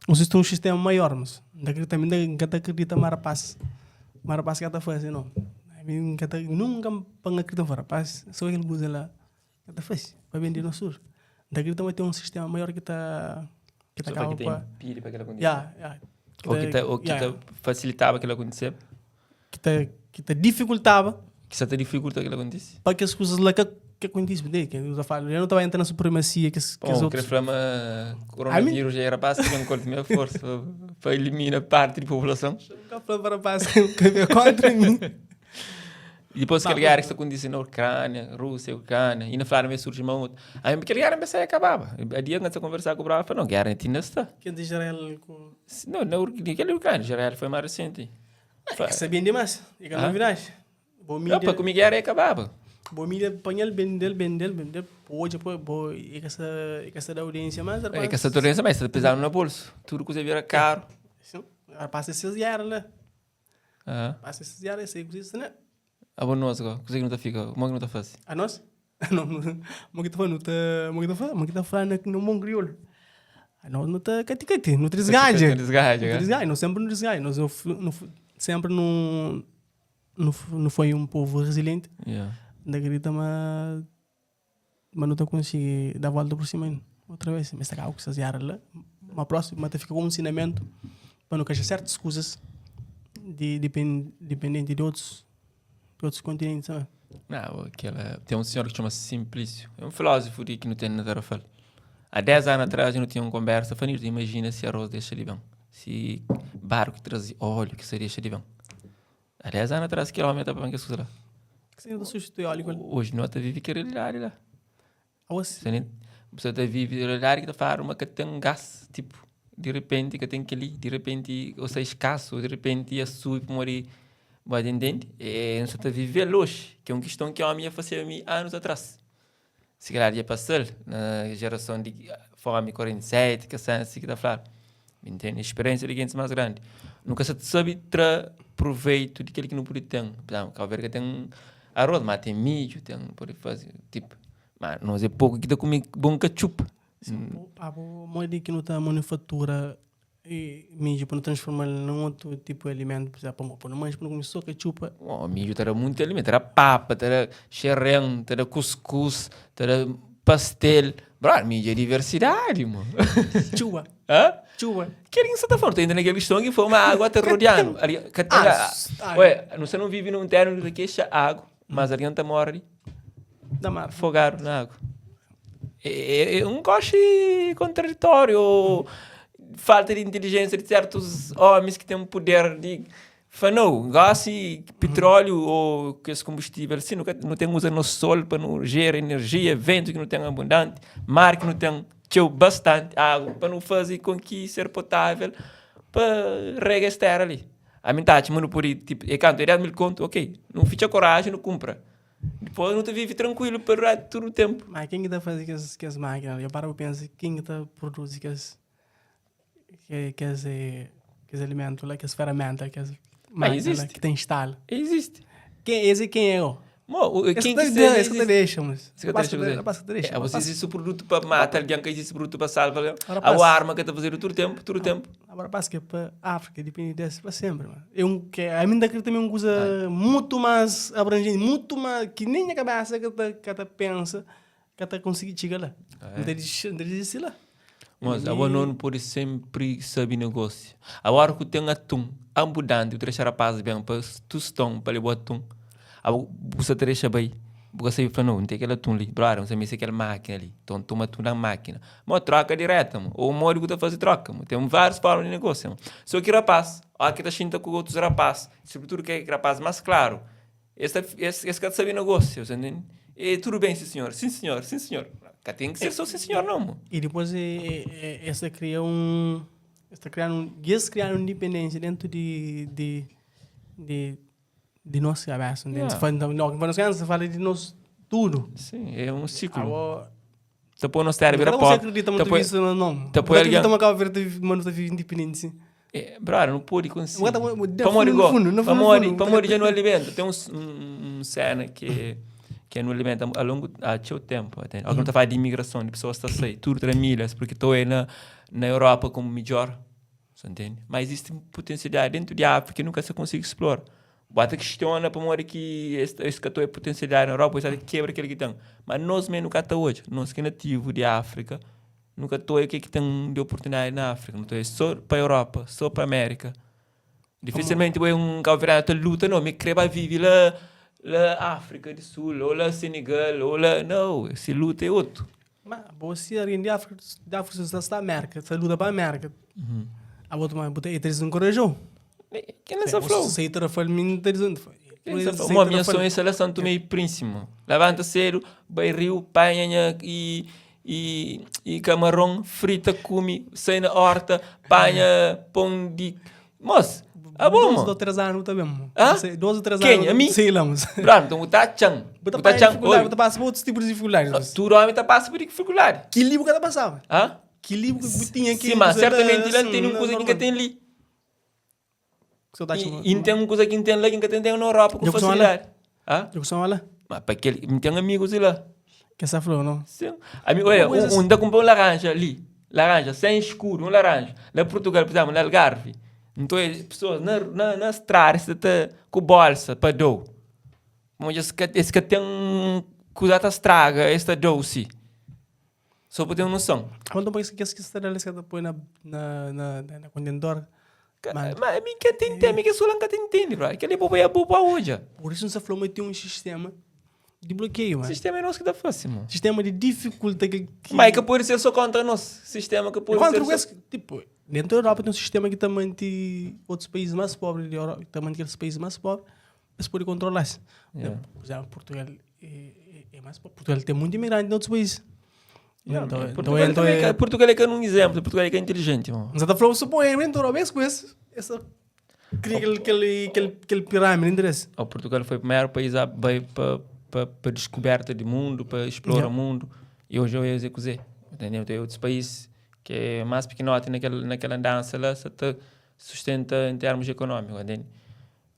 Izisti un sistema maior, mas N ta akredita, mi N ka ta akredita ma rapaz, ma rapaz ka ta fase no. Ami N ka ta, nunka pa N akredita, N fla rapaz, so kel kuza la ka ta fase pa ben di nos tudu. N ta akredita ma ten un sistema maior ki ta, ki ta kaba pa. Ki ta inpidi pa kila kontise. Ya, ya. Ou ki ta, ou ki ta fasilitaba kila kontise. Ki ta, ki ta difikultaba. Ki sa ta difikulta kila kontise. Pa kes kuzas la ka ka kontise, entende? Ke nu ta fala, nu ta bai entra na supremasia kes kes otus. Kre fla ma koronavírus é rapaz ki ben kol mé forsa pa elimina parti di populason. Nunka fla pa rapaz ka ben kontra mi. Dipôs kel géra ki sta kontise na Ukrânia, Rúsia, Ukrânia, inda fladu ma e surji ma otu. Ami kel géra N pensa e kababa. A dia N ta konversá ku brother, fla, no, géra ti inda sta. Kel di Israel ku. No, na kel di Ukrânia, Israel foi más resenti. Ka sabiam dimás, e ka novidadi. Bo mídia. Pa ku mi géra e kababa. Bo mídia panha-l, bende-l, bende-l, bende-l, bo odja pa bo e ka sta, e ka sta da audiênsia más, rapaz. E ka sta da audiênsia más, sta pezadu na bolsu. Tudu kuza bira karu. Sim, rapaz, é ses géra la. Pasa esses dias esse ku isso, né? Abo nós go, kuze ki nu ta fika, mo ki nu ta fasi? A nós? No, mo ki ta fala, nu ta, mo ki ta fala, mo ki ta fala na no bom kriolu. A nós nu ta kati kati, nu ta disgadja. Nu ta disgadja, Nu ta disgadja, nós sempre nu disgadja, nós no sempre nu nu foi um povo resiliente. Yeah. N ta acredita ma Ma nu ta konsigi da volta por sima outra vez. Mester kaba ku ses era la. Ma próximo, ma ta fika ku un ensinamentu pa nu ka xa sertus kuzas di dipendenti di otus di otus kontinenti sabe. Nau, kela ten un senhor ki txoma Simplício, é un filósofo di ki nu ten na Tarrafal. Há 10 anu atrás nu tinha un konbersa, fla Nilton, imajina si arroz dexa di ben, si barku ki traze óleo ki sa dexa di ben. Há 10 anu atrás kel omi ta pa kes kuza la. Ki ta substitui óleo ku el? Oji no ta vive kel realidadi la. Aos. Você ta vive realidadi ki ta fladu ma ka ten gas, tipo, di repenti ka ten keli, di repenti ou sta eskasu, di repenti ia subi pamodi ba ta intende? E nu sta ta vive-l oji, ki é un kiston ki omi ia faseba mi anus atras. Si kalhar dja pasa-l na jerason di fomi 47, kes séna si ki ta fladu. Intende? Speriénsia di gentis más grandi. Nu ka sa ta sabe tra proveitu di kel ki nu pode ten. Pur izénplu, Kabu Verdi ka ten arroz, má ten midju, ten, pode faze, tipu, má nos é poku ki ta kume bon katxupa. Abo, modi ki nu ta manufatura E midju pa nu transforma-l nun otu tipu di alimentu, pur izénplu, pa nu manxe pa nu kume so katxupa. Oh, midju ta da munti alimentu, ta da papa, ta da xerén, ta da kuskus, ta da pastel. Brother, midju é diversidadi, mo. Txuba. Hã? Txuba. Kel ki N sa ta fla, nu ta entra na kel kiston ki foi uma água ta rodeanu. Ali, ka ten Ah, a, ué, nu sa nu vivi num téra undi ta kexa agu, mas algen ta morre di Na mar. fogadu na agu. É, é um coche contraditório, ou falta de inteligência de certos homens que têm poder de fala, não, gás e petróleo ou que esse combustível assim, não, não tem usa no sol para não gerar energia, vento que não tem abundante, mar que não tem teu bastante água para não fazer com que ser potável para regar essa terra ali. A mim tá, tipo, por tipo, é canto, é 10 mil conto, ok, não fica coragem, não compra. Dipôs nu ta vive trankuilu pa durante tudu ténpu. Ma ken ki ta faze kes kes mákina li? Eu para pa pensa ken ki ta produzi kes kes kes alimentu la, kes feraménta, kes mákina la ki ta instala. Izisti. Ken, es é ken é o? Mo, Es ken ka ki ta ser es ka ta dexa, mas. Es ka ta dexa faze. Rapaz ka ta dexa. É, você existe produtu pa mata algen, ka existe produtu pa salva algen. Rapaz. A arma ka ta fazedu tudu ténpu, tudu ténpu. Agora parece que é pa África, depende desse para sempre, mano. É um que a mim acredito também uma coisa muito mais abrangente, muito mais que nem a cabeça que tá que tá pensa, que tá conseguir chegar lá. Não tem não tem desistir lá. Mas agora não pode sempre saber negócio. Agora que tem atum abundante, tu deixa rapaz bem para tostão, para levar atum. Agora você te deixa bem. Bu ka sabe fla, no, N ten kel atum li. Brother, N sabe meste kel mákina li. Nton, toma atum na mákina. Mo, troka direta, mo. Ô modi bu ta faze troka, mo. Ten várius forma di negósia, mo. So ki rapaz, óki ki ta xinta ku otus rapaz, sobritudu ke rapaz más klaru, es ta, es, es ka ta sabe negósia, bu ta ntende? E tudu ben, si sinhor, sin sinhor, sin sinhor. Ka ten ki ser so sin sinhor nau, mo. I dipôs es ta kria un, es ta kria un, es kria un dipendénsia déntu di, di, di. Di nos kabesa, ntende? Yeah. Fala, então, não, quando nós fala de nós tudo. Sim, é um ciclo. Agora, Ta poi nos terra vira não pó. você acredita Ta muito poi, nisso, não, não. ta poi Não acredita alguém- uma Cabo Verde, mas não vive independente, sim. É, brother, não pode conseguir. Agora, tá- Pamodi fundo, go, fundo, no fundo, pamodi, fundo. pamodi já não alimenta. Tem um, um, um cena que que não alimenta a longo há teu tempo, entende? Alguém tá falando de imigração, de pessoas que tá sair, tudo tra milhas, porque estou aí na na Europa como melhor. Sa ntende? Ma izisti potensialidadi dentu di Áfrika ki nunka sa konsigi splora. Bu ata kistiona pamodi ki es es ka ta odja potensialidadi na Europa, es ata kebra kel ki ten. Ma nos me nu ka ta odja. Nos ki é nativu di Áfrika, nu ka ta odja ke ki ten di oportunidadi na Áfrika. Nu ta odja so pa Europa, so pa Amérika. Difisilmenti bu odja un kabuverdianu ta luta, no, mi kre ba vivi la la Áfrika di Sul, o la Senegal, o la. Nau, se luta é otu. Ma bo si algen di Áfrika, di Áfrika sta sta Amérika, sta luta pa Amérika. Abo tuma bu ta e ta desenkorajau. Ken la sa flau? Se ta fal mi ta disen. Mo, minha sonho é seleção Tomé e Príncipe, mo. Levanta cedo, vai rio, panha nha e, e, e camarão, frita, come, sai na horta, panha pão de... Mos, ah bom, Dois mo. ou três anos também, mo. Hã? Dois ou três Quem? anos. A mim? Sim, lá, moço. Pronto, então tá tchan. Bota Tá pa tchan. dificuldade, Oi, bota passa por outros tipos de dificuldades. tudo homem tá passa por dificuldade. Que livro que ela passava? Hã? Que livro que tinha que Sim, mas você certamente tá, lá tem uma coisa que nunca tem ali. Que você tá E, e tem uma coisa que não tem lá que nunca tem na Europa com Eu sou lá. facilidade. Hã? Eu sou lá. Mas para aquele, não tem amigos lá. Que essa flor, não? Sim. Amigo, olha, Coisas- um, um dá comprar um laranja ali. Laranja, sem escuro, um laranja. Lá em Portugal, por exemplo, na Algarve. Então, as pessoas na, na, na estrada, você tá com bolsa para dor. Mas esse que, esse que tem coisa que estraga, esta doce. Só para ter uma noção. Mas não parece que esse que está ali, que põe na na na na contentor. Mas, mas a mim que tem entende, que só nunca tem entende, bro. Aquele bobo é bobo hoje. Por isso, essa flor mas tem um sistema de bloqueio, O mano. sistema é nosso que dá fácil, mano. Sistema de dificulta que, que... Mas que pode ser só contra nós. Sistema que pode Contra ser o só... esse, tipo, dentro da Europa tem um sistema que também tem outros países mais pobres da Europa, também aqueles países mais pobres, eles podem controlar-se. Yeah. Por exemplo, Portugal é, é, é mais pobre. Portugal tem muito imigrante em outros países. Yeah, então, man. então, Portugal, então, também é, é, Portugal é que é um exemplo. Portugal é que é inteligente, mano. Mas até falou, supõe, dentro da Europa, esse com esse, essa cria aquele, aquele, aquele, aquele pirâmide, interesse. O Portugal foi o primeiro país a para para descoberta do mundo, para explorar Yeah. o mundo. E hoje eu executei. Entendeu? Tem outros países que é mais pequenote naquela, naquela dança lá, só te sustenta em termos econômicos, entende?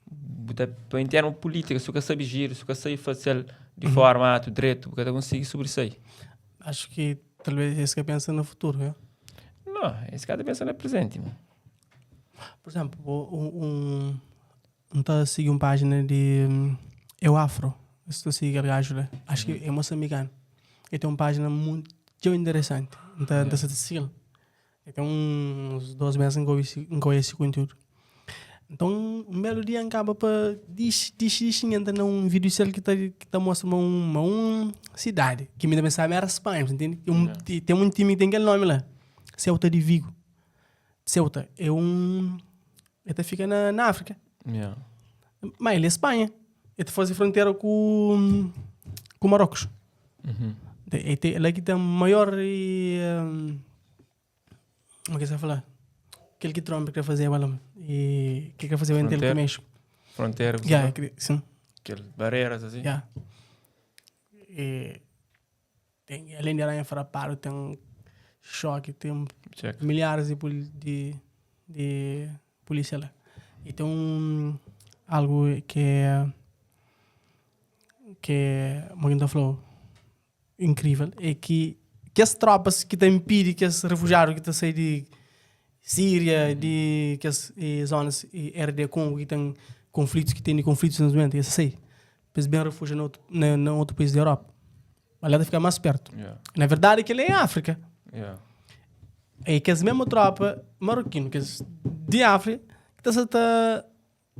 Bota- Em termos políticos, se você sabe giro, se você sabe fazer de forma ato, direito, porque consegue sobressair. Acho que talvez esse que pensa no futuro, né? Não, esse cara tá pensando no presente, mano. Por exemplo, um, um, um tá a seguir uma página de hum, Eu Afro. Estou a seguir aquele gajo lá. Acho que é moçambicano. Ele tem uma página muito interessante. Então, yeah. tá a seguir. Ele tem uns dois meses que eu esse, que eu esse conteúdo. Então, um belo dia acaba para diz, diz, diz, entra num vídeo cel que tá que tá mostrando uma, uma cidade que me pensava era Espanha, entende? Tem um, tem um time que tem aquele nome lá. Celta de Vigo. Ceuta é um. Ele fica na, na África. Yeah. Mas ele é Espanha. Ele faz fronteira com, com Marrocos. Uhum. Ele tem, ele aqui tem a maior. E, um, como é que você vai falar? Aquele que Trump quer fazer, mano. E que quer fazer o inteiro com Fronteira? o México. Fronteira, Yeah, sim. aquelas barreiras assim. Yeah. E, tem, além de aranha faraparo, tem choque, tem Check. milhares de, poli de, de polícia lá. E tem um, algo que é que é, como a falou, incrível, é que, que as tropas que têm impedido que os refugiados que estão saindo de Síria, de que as eh, zonas eh, RD Congo que tem conflitos, que tem conflitos no momento, esse sei, eles bem refugiam no outro, no, no outro país da Europa. Mas lá fica mais perto. Yeah. Na verdade, aquele é África. Yeah. É que as mesmas tropas marroquinas, que as de África, que está tá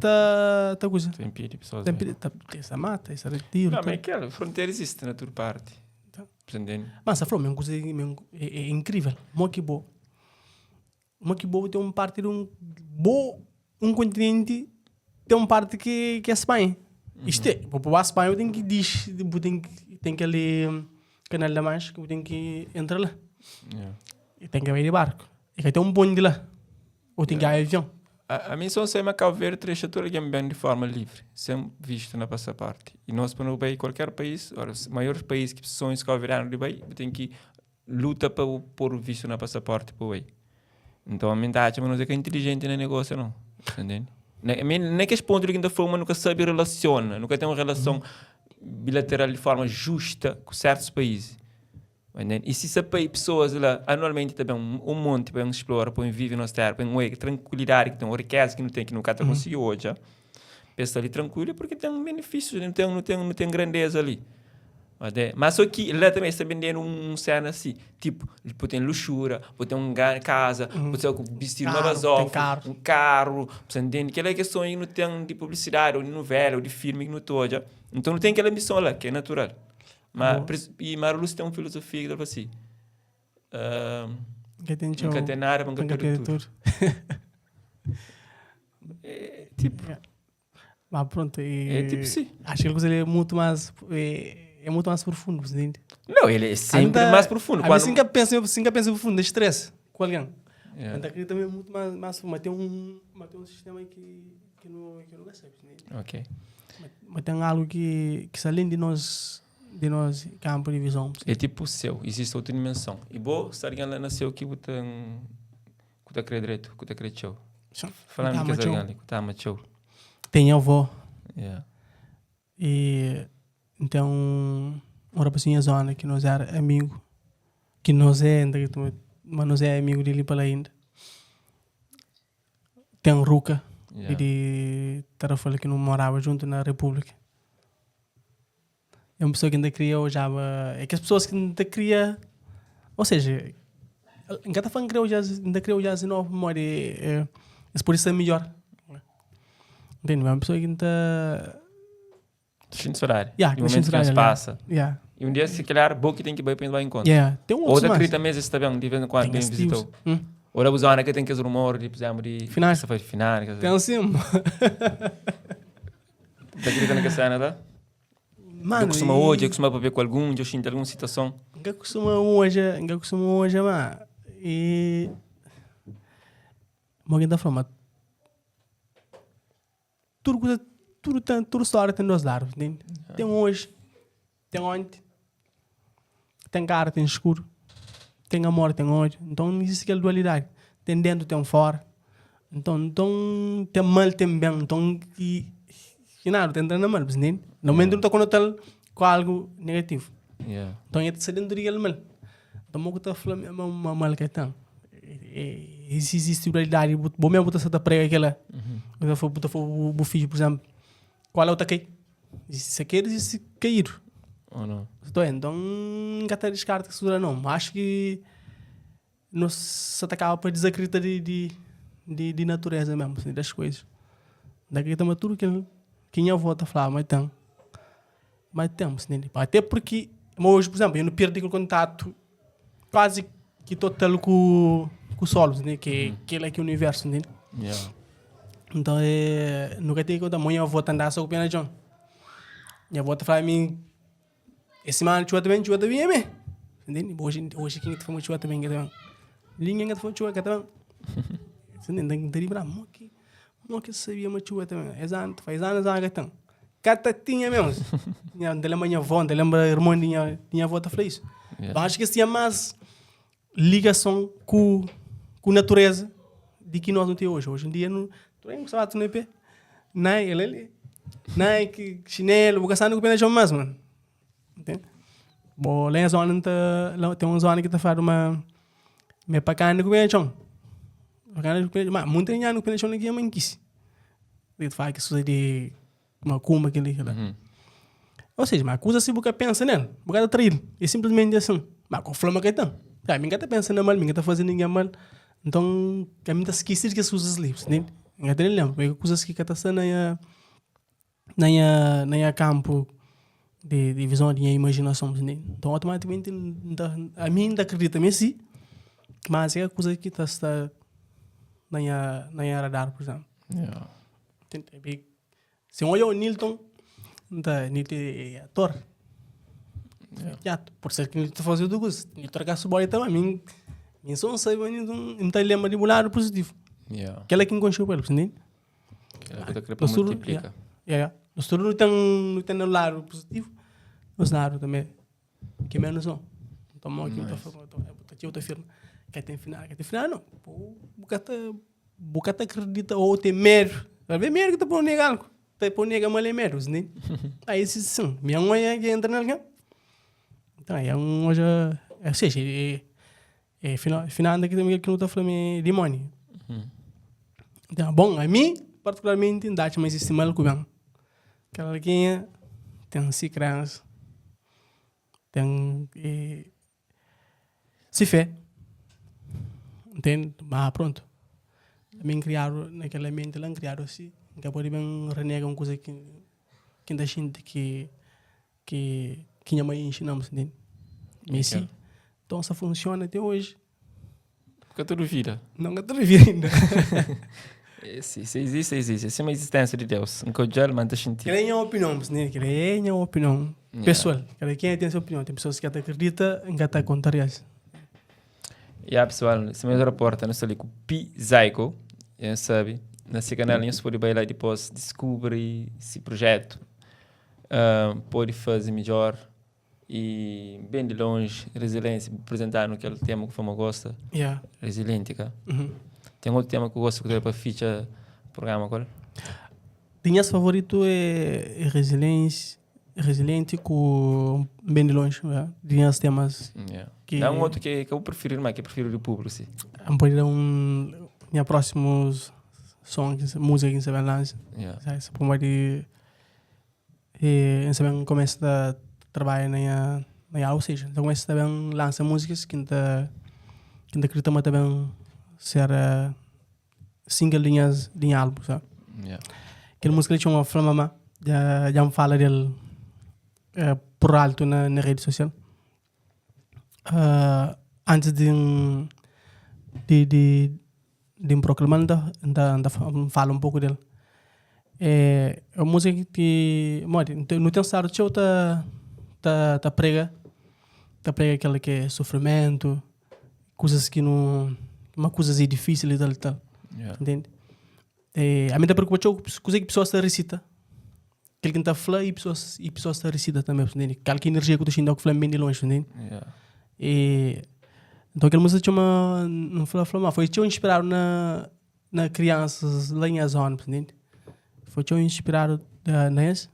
tá tá coisa. Tem impede pessoas. Tá né? tá essa mata, essa retiro. Não, tá. mas é aquela fronteira existe na tua parte. Tá. Entendendo? Mas a flor, mesmo coisa mesmo, é, é incrível. Mo que bom. Mo que bom tem um parte de um bom um continente tem um parte que que é Espanha. Isto é, vou para a Espanha, eu tenho que diz, eu tenho que tem aquele hum, canal da Mancha que eu tenho que entrar lá. Yeah. E tem que ir de barco. E que tem um bonde lá. Ou tem que ir de avião. A, a mim só sei mas Cabo Verde trecha toda alguém bem de forma livre, sem visto na passaporte. E nós para no país, qualquer país, ora, os maiores países que são os cabo-verdianos de país, tem que luta para o- pôr o visto na passaporte para o país. Então a mentalidade, mas não é que é inteligente no negócio não, entende? Nem que esse ponto de que ainda foi, mas nunca sabe relaciona, nunca tem uma relação bilateral de forma justa com certos países. Entende? E se esse país, pessoas lá, anualmente também, um, um monte para explorar, para viver na terra, para uma tranquilidade que tem, uma riqueza que não tem, que nunca uhum. conseguiu hoje, já. Pensa ali tranquilo porque tem um benefício, não tem, não tem, não tem grandeza ali. Mas, é, mas só que lá também está vendendo um cena assim, tipo, pode ter luxúria, pode ter uma casa, pode ter vestir uma Carro, tem basófia, carro. um carro, você entende? Aquela questão aí não tem de publicidade, ou de novela, ou de filme que não tô, já. Então não tem aquela missão lá, que é natural. Mas, Boa. e Mário Lúcio tem uma filosofia que ele fala assim, ah, Que tem nunca tem nada, nunca nunca perde tem tudo. tudo. É, tipo, Yeah. Mas pronto, É tipo si. Acho que aquela coisa é muito mais é, é muito mais profundo, você entende? Não, ele é sempre mais profundo. A mim Quando... nunca penso, nunca penso profundo, é stress com alguém. Yeah. Mas acredito também é muito mais, mais mas tem um, mas tem um sistema que que não que não recebe, entende? Ok. Mas tem algo que que está além de nós de nós campo de visão. É tipo o céu, existe outra dimensão. E bo, se alguém lá nasceu que tem que tá crer direito, que tá crer tchau. Falando que alguém ali, que tá ama tchau. Tem avó. Yeah. E então um rapazinho zona que nós era amigo, que nós é ainda, mas nós é amigo dele para lá ainda. Tem Ruca, Yeah. de Tarrafal que não morava junto na República. É uma pessoa que ainda criou já. É que as pessoas que ainda cria. Ou seja, em cada fã criou já, ainda criou já assim nova memória. É, é, por isso é melhor. Entende? É uma pessoa que ainda. Deixa saudade. Yeah, E o momento que saudade, nos passa. Yeah. E um dia, se calhar, bo que tem que ir para ir lá em conta. Yeah. Tem um outro Outra mais. acredita mesmo está bem, de vez em quando, Tem bem esse tios. visitou. Hum. Ou a zona que tem aqueles rumores, de, por exemplo, de... Finais. Essa foi de final. Tá Tem assim. acreditando que cena, tá? Mano, Eu costumo e- hoje, eu costumo ver com algum, eu sinto alguma situação. Nunca costuma hoje, nunca costuma hoje, mas e mas alguém tá falando, mas tudo coisa, tudo tem, tudo história tem dois lados, entende? Tem hoje, tem ontem, tem cara, tem escuro, tem amor, tem ódio. Então não existe aquela dualidade. Tem dentro, tem fora. Então, então tem mal, tem bem. Então e, e nada, tem entrando na mal, entende? No momento não está conectado com algo negativo. Yeah. Então é de dentro daquele mal. Então, o que está falando é uma mal que tem. Existe dualidade, bom mesmo botar essa prega aquela. Eu vou botar o filho, por exemplo. Qual é o taquei? Se quer, existe cair. Ou não? Então, então nunca te descarta que se dura, não. Acho que não se atacava para desacreditar de, de, de, de natureza mesmo, assim, das coisas. Daqui também tudo que, que minha avó tá falando, mas tem. Mas tem, assim, até porque, mas hoje, por exemplo, eu não perdi o contato quase que total com, com o solo, assim, que, que ele é que o universo, entende? Yeah. Então, é, nunca tive conta. Minha avó tá andando só com o pena John. Minha avó tá falando a mim, esse mano chua também, chua também, é Entende? Hoje, hoje quem tá falando chua também, que também. Ninguém tá falando chua, que também. Entende? Tem que lembrar, mo que, mo que sabia uma chua também. Exato, faz anos, anos, que Catatinha mesmo. Minha, não lembra minha avó, não lembra irmão de minha, minha avó tá falando isso. Yeah. Então, acho que tinha mais ligação com, com a natureza de que nós não temos hoje. Hoje em dia, não, tu nem sapato no pé. Nem ele ali. Nem que chinelo, vou gastar no pé na mais, mano. Entende? Bom, lá em zona, tá, lá tem uma zona que tá fazendo uma... Me pacana com o pé no chão. Pacana com o pé Mas, muita gente no pé no chão aqui é manquice. Ele fala que isso é de uma cumba que ele... Uhum. Ou seja, mas acusa se você pensa nele, você tá traído. É simplesmente assim. Mas com flama que tem. Tá, ninguém tá pensando mal, ninguém tá fazendo ninguém mal. Então, a mim tá esquecido que se usa os livros, entende? Ninguém tem lembro. Porque coisas que tá sendo na na na campo de, de visão, de imaginação, entende? Então, automaticamente, a mim ainda acredita em si, mas é a coisa que tá está na minha na minha radar, por exemplo. Yeah. Entende? É bem- Se olha o Nilton, tá, Nilton é ator. Yeah. Teatro. Por ser que Nilton fazia outra coisa. Nilton troca bola também. Mim, mim só não sei, mas Nilton não tá lembra de um lado positivo. Yeah. Aquela que encontrou ele, entende? Aquela coisa que Nós tudo- multiplica. Yeah, yeah. Nós tudo não tem, não tem no lado positivo, nos lado também, que menos não. Então, mo aqui, eu tô eu tô firme. Que tem final, que tem final, não. Pô, Bocata, bocata acredita ou tem medo. Vai ver medo que tá por negar algo. Tá por negar mal é medo, né? Aí sim, sim. Minha mãe é que entra na alguém. Então, é um hoje, é, ou seja, é, é final, final daqui também que não tá falando é demônio. Uhum. Então, bom, a mim, particularmente, dá mais esse mal com bem. Aquela quinha tem se criança, tem eh, se fé. Entende? Mas pronto. Também criaram naquela mente lá, criaram assim. Que pode bem renegar uma coisa que que ainda gente que que que minha mãe ensinamos, entende? Mas sim. Então, isso funciona até hoje. Porque tu duvida. Não, eu tô vivendo ainda. Si si existe, existe. Sima existência di Deus. N ka odja-l, ma N ta xinti. Kel-la é nha opinion, ne? Kel-la é nha opinion pesoal. Kada kenha ten se opinion. Ten pesoas ki ka ta akredita, N ka ta kontaria-s. Ya pesoal, sima nhos raporta, nu sta li ku P-Zaiko. Nhos sabe, na se kanal nhos pode bai la dipos diskubri se projetu. Pode faze midjor e ben di lonji, resiliência, apresentanu kel tema ku fama gosta. Yeah. Resiliente ka? Ten outro tema ku gosta ku ta pa fitxa programa ku el? Di nhas favorito é resiliência, resiliente ku ben di lonji, yeah. Di nhas temas. Yeah. Que... Dá um outro que, que eu prefiro, mas que eu prefiro do público, sim. N pode dar um nha próximos som, música que N sa ben lansa. Yeah. Sa pode E N sa ben kumesa ta trabadja na nha na nha ou seja, N ta kumesa ta ben lansa múzikas ki N ta ki N ta kridita ma ta ben ser single di nhas di nha álbum, sabe? Yeah. Kel múzika li txoma Fla Mamá, dja dja N fala del por altu na na redi sosial. Antis di N di di di N proklama-l N ta N ta N ta N fala un poku del. É un múzika ki modi nu ten stadu txeu ta ta ta prega ta prega kel ki é sufrimentu, kuzas ki nu ma kuzas é difísil i tal i tal, ntende? Ami N ta preokupa txeu ku kuze ki pesoas ta risita. Kel ki N ta fla i pesoas i pesoas ta risita tanbe, bu ntende? Kal ki enerjia ku ta xinti ku fla ben di lonji, bu ntende? Yeah. E nton kel múzika txoma N fla fla ma foi txeu inspiradu na na kriansas la nha zona, bu ntende? Foi txeu inspiradu na es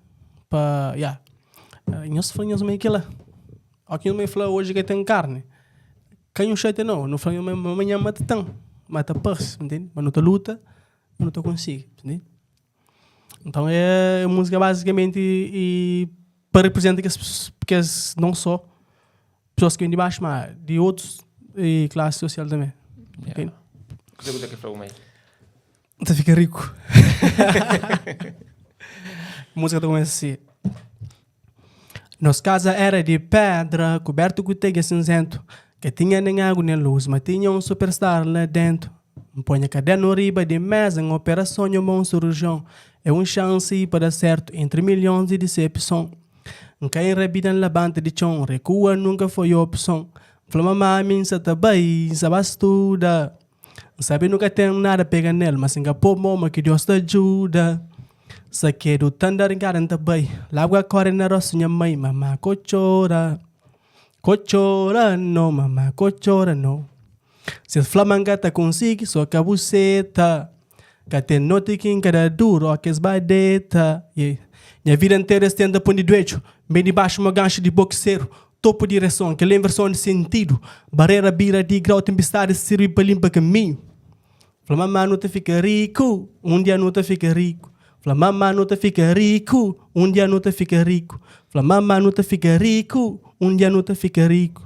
pa ya. Nhos fla nhos mãe kila. Ó ki nhos mãe fla oji ka ten karni, ka nhu xatia nau, nu fla nhos mãe ma manhan ma ta ten, ma ta parse, bu ntende? Ma nu ta luta, ma nu ta konsigi, bu ntende? Então é música basicamente e para representa kes, kes não só pessoas que vêm de baixo, mas de outros e classe social também. Yeah. Kuzê ku ta kre fla bu mãe? Ta fica rico. Música ta começa assim. Nos casa era de pedra, coberto com telha cinzento. Que tinha nem água nem luz, mas tinha um superstar lá dentro. N ponha caderno riba di mesa, N opera sonho ma un cirurgion. É un chance pa da certo, entre milhons di decepson. N kai N rabida N labanta di txon, recua nunca foi opson. N fla mamá mi N sa ta bai, N sa ba studa. N sabe nu ka ten nada pega nel, ma si N ka po mo ma ki Dios ta djuda. Sakedu ta andar N kada N ta bai, lagua kore na rostu nha mai, mamá ko txora. Ko txora no, mamá ko txora no. Si es fla ma N ka ta konsigi, so ka bu seta. Ka ten noti ki N ka da duru ó ki es ba deta. Yeah. Nha vida interu es tenta pô-m di duedju. N ben di baxu ma ganxu di bokiseru. Topu direson, kel inverson di sentidu. Barera bira di grau, tenpistadi sirbi pa linpa kaminhu. Fla mamá nu ta fika riku, un dia nu ta fika riku. Fla mamá nu ta fika riku, un dia nu ta fika riku. Fla mamá nu ta fika riku, un dia nu ta fika riku.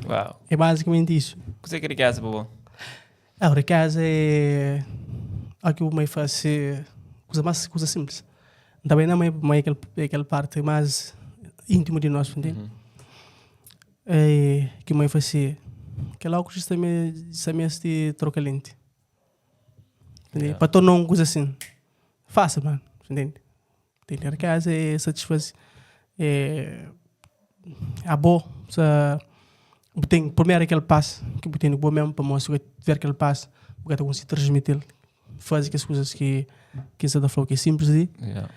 Uau. É basicamente isso. Kuzê ki é riqueza pa bo? Ah, riqueza é o que o mãe faz, coisa mais coisa simples. Também não é mãe aquele aquela parte mais íntimo de nós, entende? Uhum. É que mãe faz aquela algo que também também este troca lente. Entende? Yeah. Para tornar uma coisa assim fácil, mano, entende? Tem riqueza é satisfazer é a boa, sa bu ten primeiro aquele passo que bu ten bo mesmo pa mostra que tiver aquele passo bu ka ta conseguir transmitir fazer aquelas coisas que que você ta falou que é simples de Yeah.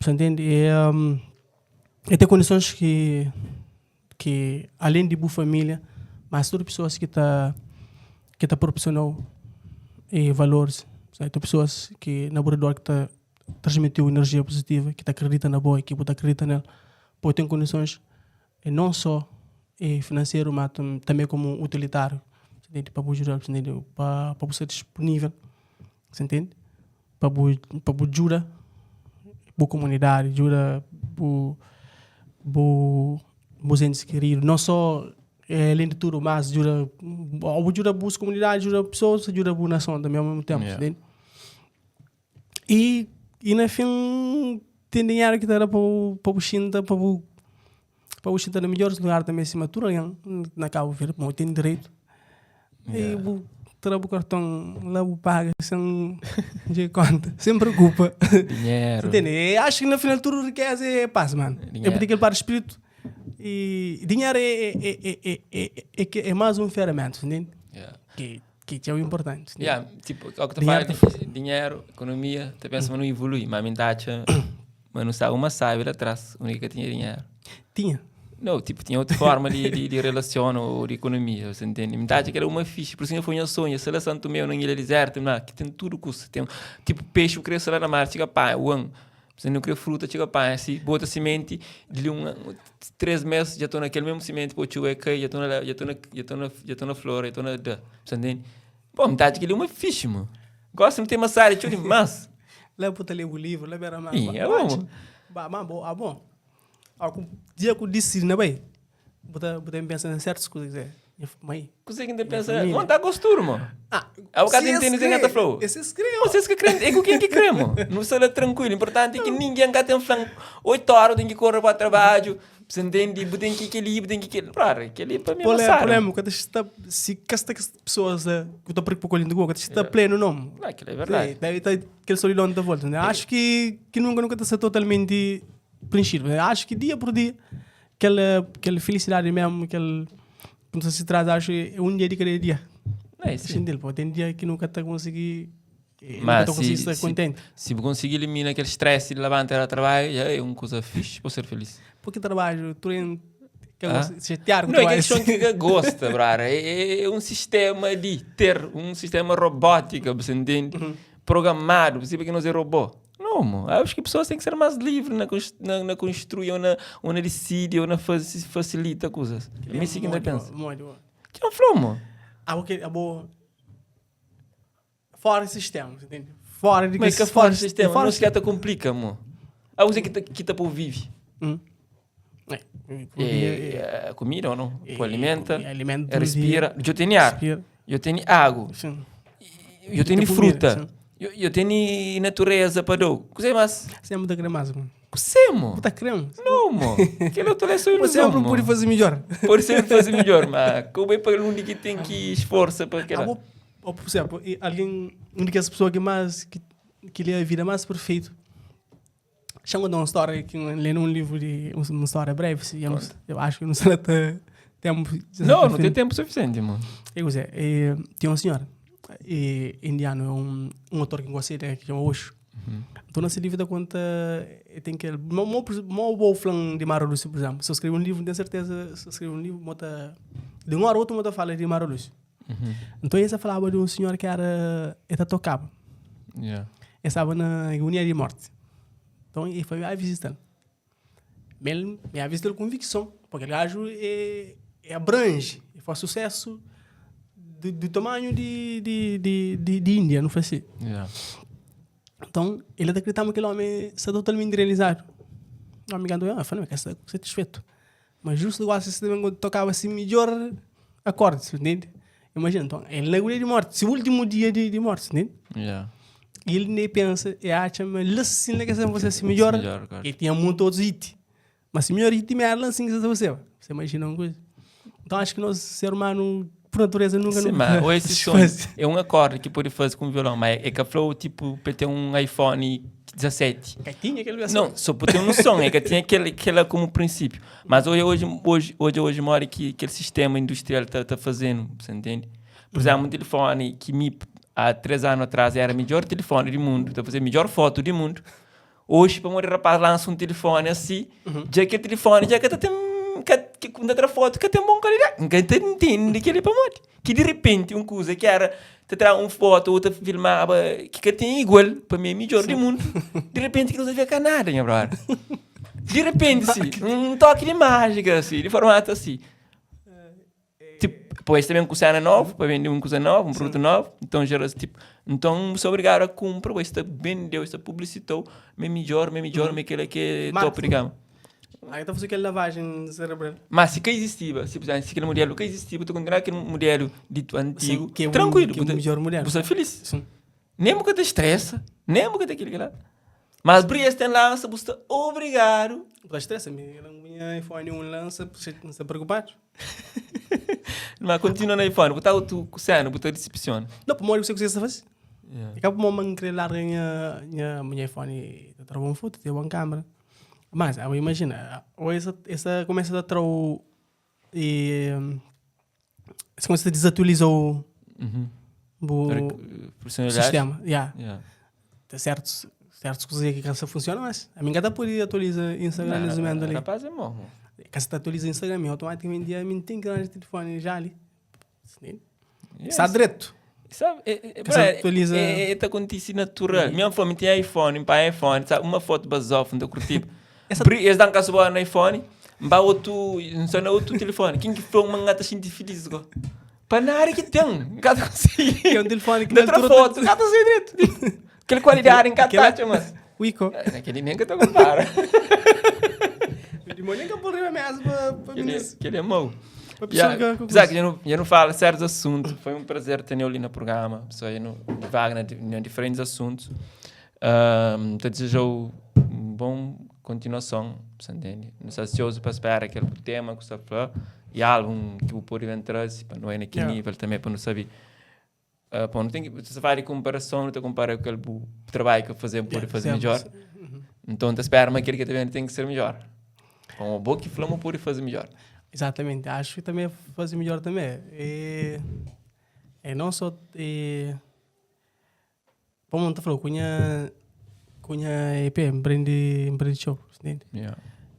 você entende e, um, e tem condições que que além de boa família mas todas pessoas que tá que tá proporcionou e valores sabe? Tem pessoas que na redor que tá transmitiu energia positiva que tá acredita na boa que tá acredita nela pô tem condições e não só e financeiro mas tam, também como utilitário você entende? Para ajudar você entende? Para para você disponível você entende? Para para ajuda boa comunidade ajuda bu bu bus entes queridos não só eh, além de tudo mas ajuda ou ajuda bus comunidade ajuda pessoas ajuda bu nação também ao mesmo tempo Yeah. você entende? E, e na fim tem dinheiro que te dá para para o xinta para o para o xinta no melhores lugar também acima de tudo alguém na Cabo Verde bom tem direito e Yeah. bu Tra bu karton la bu paga sen dje konta, sen preokupa. Dinheru. Entende? E acho que na final tudo riqueza é paz, mano. É Dinheru. porque aquele par de espírito e dinheiro é é é é é é, é, é mais um ferramenta, entende? Yeah. Que que é o importante. Entende? Yeah, tipo, o que tu Dinheiro fala de dinheiro, economia, tu pensa, mas não evolui, mas me taxa, mas não sabe uma sabe lá atrás, a única que tinha dinheiro. Tinha. Não, tipo, tinha outra forma de, de, de relação ou de economia, você entende? Me taxa que era uma ficha, por isso que foi um sonho, seleção Tomé na ilha deserta, lá, que tem tudo custo, tem, tipo, peixe, eu cresce lá na mar, chega pá, uang, você não cria fruta, chega pá, assim, bota semente, de um, 3 meses já estou naquele mesmo semente, pô, tio, é cai, já estou na, já estou na, já estou na, já estou na flor, já estou na, da, você entende? Bom, me taxa que ele é uma ficha, mano. Gosto de ter uma área, tio, mas, Lá puta ler o livro, lá era mais. Ih, é bom. Ba, mas bom, ah bom. Algum dia que eu disse, não bem? Bota, bota pensar em certas coisas, é. Mãe. Você que ainda pensa, família. não tá gostura, mano. Ah, Ah, o cara se entende esse sem crê, gata flow. Esse crê, Vocês que creem, é com quem que crê, mano. Não será tranquilo. O importante é que ninguém cá tem flanco. 8 horas tem que correr para o trabalho. Você entende? Tem que aquele, tem que aquele. Claro, aquele para mim é Problema, maçar. problema, quando está, se casta que pessoas eh, que estão preocupadas com o que está pleno não. Não, aquilo é verdade. Deve estar aquele solidão da volta. Né? Acho que nunca nunca está totalmente preenchido. Né? Acho que dia por dia aquela aquela felicidade mesmo, aquele como se traz, acho que é um dia de cada dia. É, sim. Entende? Pô, tem dia que nunca está conseguir, nunca Mas está conseguindo estar se, contente. se conseguir eliminar aquele stress de levantar ao trabalho, já é uma coisa fixe para ser feliz. Porque trabalho, tu em que Ah? chatear com Não é trabalho. questão que gosta, brara. É, é um sistema de ter, um sistema robótico, você entende? Programado, você que não é robô. Não, mo. Acho que pessoas têm que ser mais livres na, na, na construir, ou na, ou na decide, ou na facilita coisas. É isso que ainda pensa. Muito. Que não falou, mo. Ah, ok, ah, bom. Fora do sistema, entende? Fora de Mas que fora do sistema, Fora não se te complica, mo. A usa que te por vive. Hum. É, É, é, comida ou não? Pô, alimenta, é, alimenta é, respira. Eu tenho ar, Respira. eu tenho água, Sim. eu tenho Tem fruta, comida, eu tenho natureza para dar. Coisa mais. Você é muito cremoso, mano. Você, mo? Puta creme. Não, mo. Aquilo outro é só Você ilusão, sempre mo. pode fazer melhor. Pode sempre fazer melhor, mas como é para um que tem que esforça para Ah, aquela. vou, por exemplo, e alguém, uma daquelas pessoas que mais que, que lê a vida mais perfeito. Chama de uma história que eu li num livro de uma história breve, se eu, não- eu acho que não sei até tempo. Não, não tem tempo suficiente, mano. Eu sei, é, tem um senhor é, indiano, é um autor que eu gostei, né, que chama Osho. Então, nesse livro dá conta, eh, tem que. Mo mo vou falando de Mário Lúcio, por exemplo. Se eu escrever um livro, tenho certeza, se eu escrever um livro, mota, de uma hora ou outra, mota fala de Mário Lúcio. Então, essa falava de um senhor que era. Ele tocava. Ele estava na agonia de morte. Então, ele foi a visitar. Ele me visitou com convicção, porque o gajo é abrange, ele faz sucesso do tamanho de Índia, não foi assim? Então, ele acreditava que aquele homem está totalmente realizado. O homem ganhou, ah, falei, que está satisfeito. Mas justo igual se também tocava assim melhor acordes, entende? Imagina, então, ele na agonia de morte, se o último dia de morte, entende? E ele nem pensa, e acha, mas lá assim, lá que você assim melhor. Melhor, claro. E tinha muito outros hits. Mas se melhor hit merda, assim que você. Você imagina uma coisa. Então acho que nós, ser humano, por natureza, nunca Sim, nunca mas ou esse som faz. é um acorde que pode fazer com violão, mas é que a flow tipo para ter um iPhone 17. Que tinha aquele Não, só para ter uma noção, é que tinha aquele, aquela como princípio. Mas hoje, hoje, hoje, hoje, hoje mora que aquele sistema industrial está tá fazendo, você entende? Por exemplo, um telefone que me, há 3 anos atrás era o melhor telefone do mundo, está fazendo a melhor foto do mundo. Hoje, para morrer, rapaz, lança um telefone assim, já que o telefone, já que tá tem que quando outra foto que tem bom qualidade, ninguém te entende que ele é para morrer. Que de repente, uma coisa que era te traz uma foto, outra filmava, que tem igual, para mim é melhor do mundo. De repente, que não sabia cá nada, minha brother. De repente, sim, um toque de mágica, assim, de formato assim. Tipo, pois também um cena novo, para vender uma coisa nova, um produto novo. Então, gera, tipo, então, se obrigaram a comprar, pois está vendeu, está publicitou, me melhor, me melhor, me aquele que é top de gama. Aí está fazendo aquela lavagem cerebral. Mas se que existia, se, por exemplo, se aquele modelo que existia, tu continuar aquele modelo dito antigo, Sim, que é um- tranquilo, que é o melhor modelo. Você é feliz. Sim. Nem porque te estressa, nem porque te aquilo lá. Mas Brias tem lança, você está obrigado. Está estressa, minha iPhone 1 lança, você não está preocupado? Ma kontinua na iPhone, bu ta otu ku sena, bu ta disepsiona. Não, pamodi kuse kuse sta faze? É ka pamodi ma N kre larga nha nha nha iPhone ta tra bon fotu, ten bon kamera. Mas, abo imajina, o es es ta kumesa ta trau e es kumesa ta dizatualiza-u bu sistema. Yeah. Ten sertus sertus kuza ki ka sa funciona mas. Ami N ka ta pode atualiza Instagram nes mumentu li. Rapaz é mau. Ka sa ta atualiza Instagram, mi automaticamente ami N ten ki ranja telefoni ja li. Sa dretu. Sabe, é, é, atualiza... é, é, ta acontece natural. Minha fome tem iPhone, pai iPhone, sabe? Uma foto basof, não curti. Essa... Eles dão caso boa no iPhone, ba outro, não sei na outro telefone. Quem que foi uma ngata sente feliz go? Pa na área que tem, cada consegue. É um telefone que outra foto, cada sem direito. Aquela qualidade em cada mas. Wico. Aquele nem que tá compara. Demônio nem que por riba mesmo para Que ele é mau. Yeah. Apesar que eu não falo certos assuntos, foi um prazer ter ali no programa. Pessoa, eu não divago em diferentes assuntos. Te desejo um bom continuação, você entende? Não sou ansioso para esperar aquele tema que você fala e álbum que o pode entrar para não é naquele nível também para não saber. Pô, não tem que, você faz de comparação, não te compara com aquele trabalho que eu fazer, pode fazer melhor. Então, te espera, mas aquele que também tem que ser melhor. Com o boca que flama pode fazer melhor. Exatamente, acho que também fazer melhor também. E, é não só. E, como tu falou, cunha, cunha EP, empreende, empreende show, entende?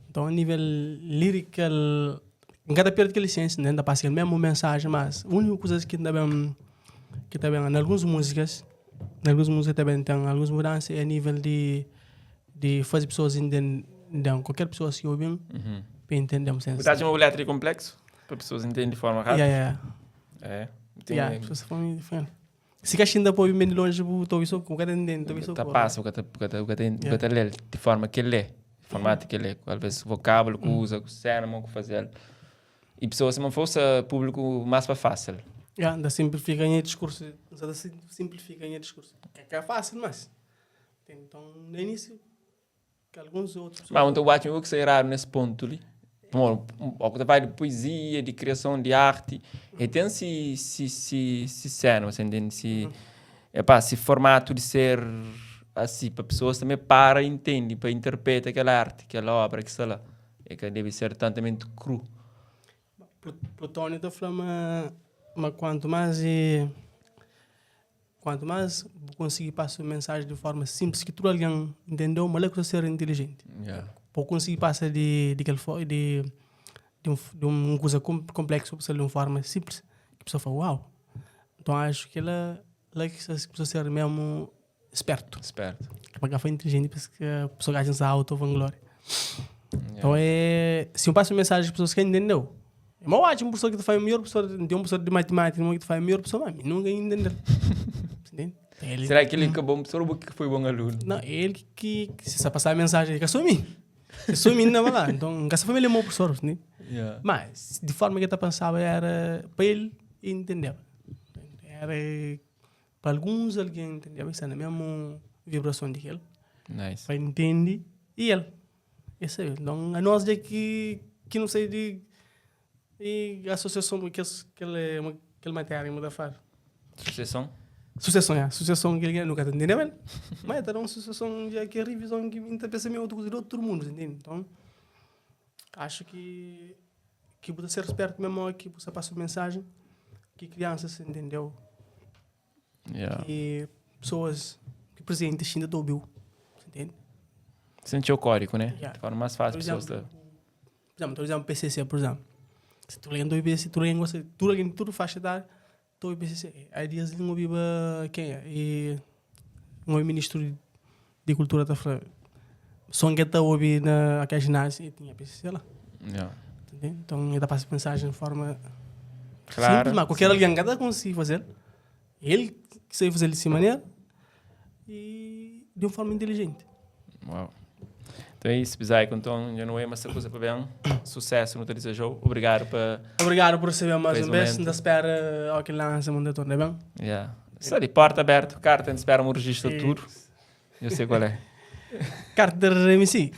Então, a nível lyrical, em cada perto que licença, né, ainda passa a mesma mensagem, mas a única coisa que ainda bem, que também, em algumas músicas, em algumas músicas também tem algumas mudanças é a nível de fazer pessoas entender, qualquer pessoa se ouvir, para entender. Você acha uma letra complexo? Para pessoas entenderem de forma rápida? Yeah, yeah. É. Tem... Yeah, pessoas falam diferente. Se que ainda pode bem de longe, tô isso com cada entende, tô isso. Tá passa, o que tá, o que tá, o que tá lê, de forma que lê, formato que lê, às vezes vocábulo que usa, o cérebro que fazer. E pessoas se não fosse público mais para fácil. Yeah, ainda simplifica em discurso, ainda simplifica em discurso. Que é fácil, mas então no início que alguns outros. Mas então o acho que ser raro nesse ponto ali. Bom, o que vai de poesia, de criação de arte, e tem se se se se cena, você entende? Se epá, se formato de ser assim para pessoas também para entende, para interpretar aquela arte, aquela obra que está lá. É que deve ser tantamente cru. Plutônio da flama, mas quanto mais e quanto mais conseguir passar mensagem de forma simples que tudo alguém entendeu, mas é que ser inteligente. Para conseguir passar de de de de, um, de uma coisa complexa para de uma forma simples, que a pessoa fala, uau. Então acho que ela, ela que a pessoa ser mesmo esperto. Esperto. Porque foi inteligente, porque a pessoa gasta essa auto vanglória. Então é, se eu passo mensagem às pessoas que entendeu, é uma ótima pessoa que te faz melhor professor, tem um professor de matemática que te faz melhor pessoa, mas nunca entendeu. Entende? Ele, Será que ele que é bom professor ou que foi bom aluno? Não, ele que se sabe passar a mensagem, ele que assume. Assume não vai lá. Então, essa família é meu professor, né? Mas, de forma que eu pensava, era para ele entender. Era para alguns alguém entendeu, isso é a mesma vibração de ele. Nice. Para entender e ele. Esse é. Então, a nós é que não sei de e a associação que aquele aquele matéria muda faz. Sucessão? Sucessão, é. Sucessão que ele nunca entendeu bem. Mas era uma sucessão de que a revisão que muita pensa meio outra coisa de outro mundo, entende? Então, acho que você ser esperto mesmo que você passa mensagem que crianças entendeu. Que pessoas que presentes ainda ouviu, entende? Sentiu o código, né? De forma mais fácil por exemplo, pessoas. Por exemplo, por exemplo, PCC, por exemplo. Se tu lendo IBC, tu lendo, tu lendo, tudo faixa da tu IBCC. Aí dias língua viva quem é? E um ministro de cultura tá falando. Só que tá ouvi na aquela ginásio e tinha PCC lá. Entendeu? Então, ele dá para mensagem de forma Claro, simples, mas qualquer alguém que consegue fazer, ele que sabe fazer dessa maneira e de uma forma inteligente. Uau. Então é isso, Bizaico. Então, já não é mais coisa para bem. Sucesso no teu desejo. Obrigado por... Obrigado por receber mais um vez. Ainda espera ao que lança, manda tudo, bem? Yeah. Está ali, porta aberta, carta, espera um registro tudo. Eu sei qual é. Carta de MC.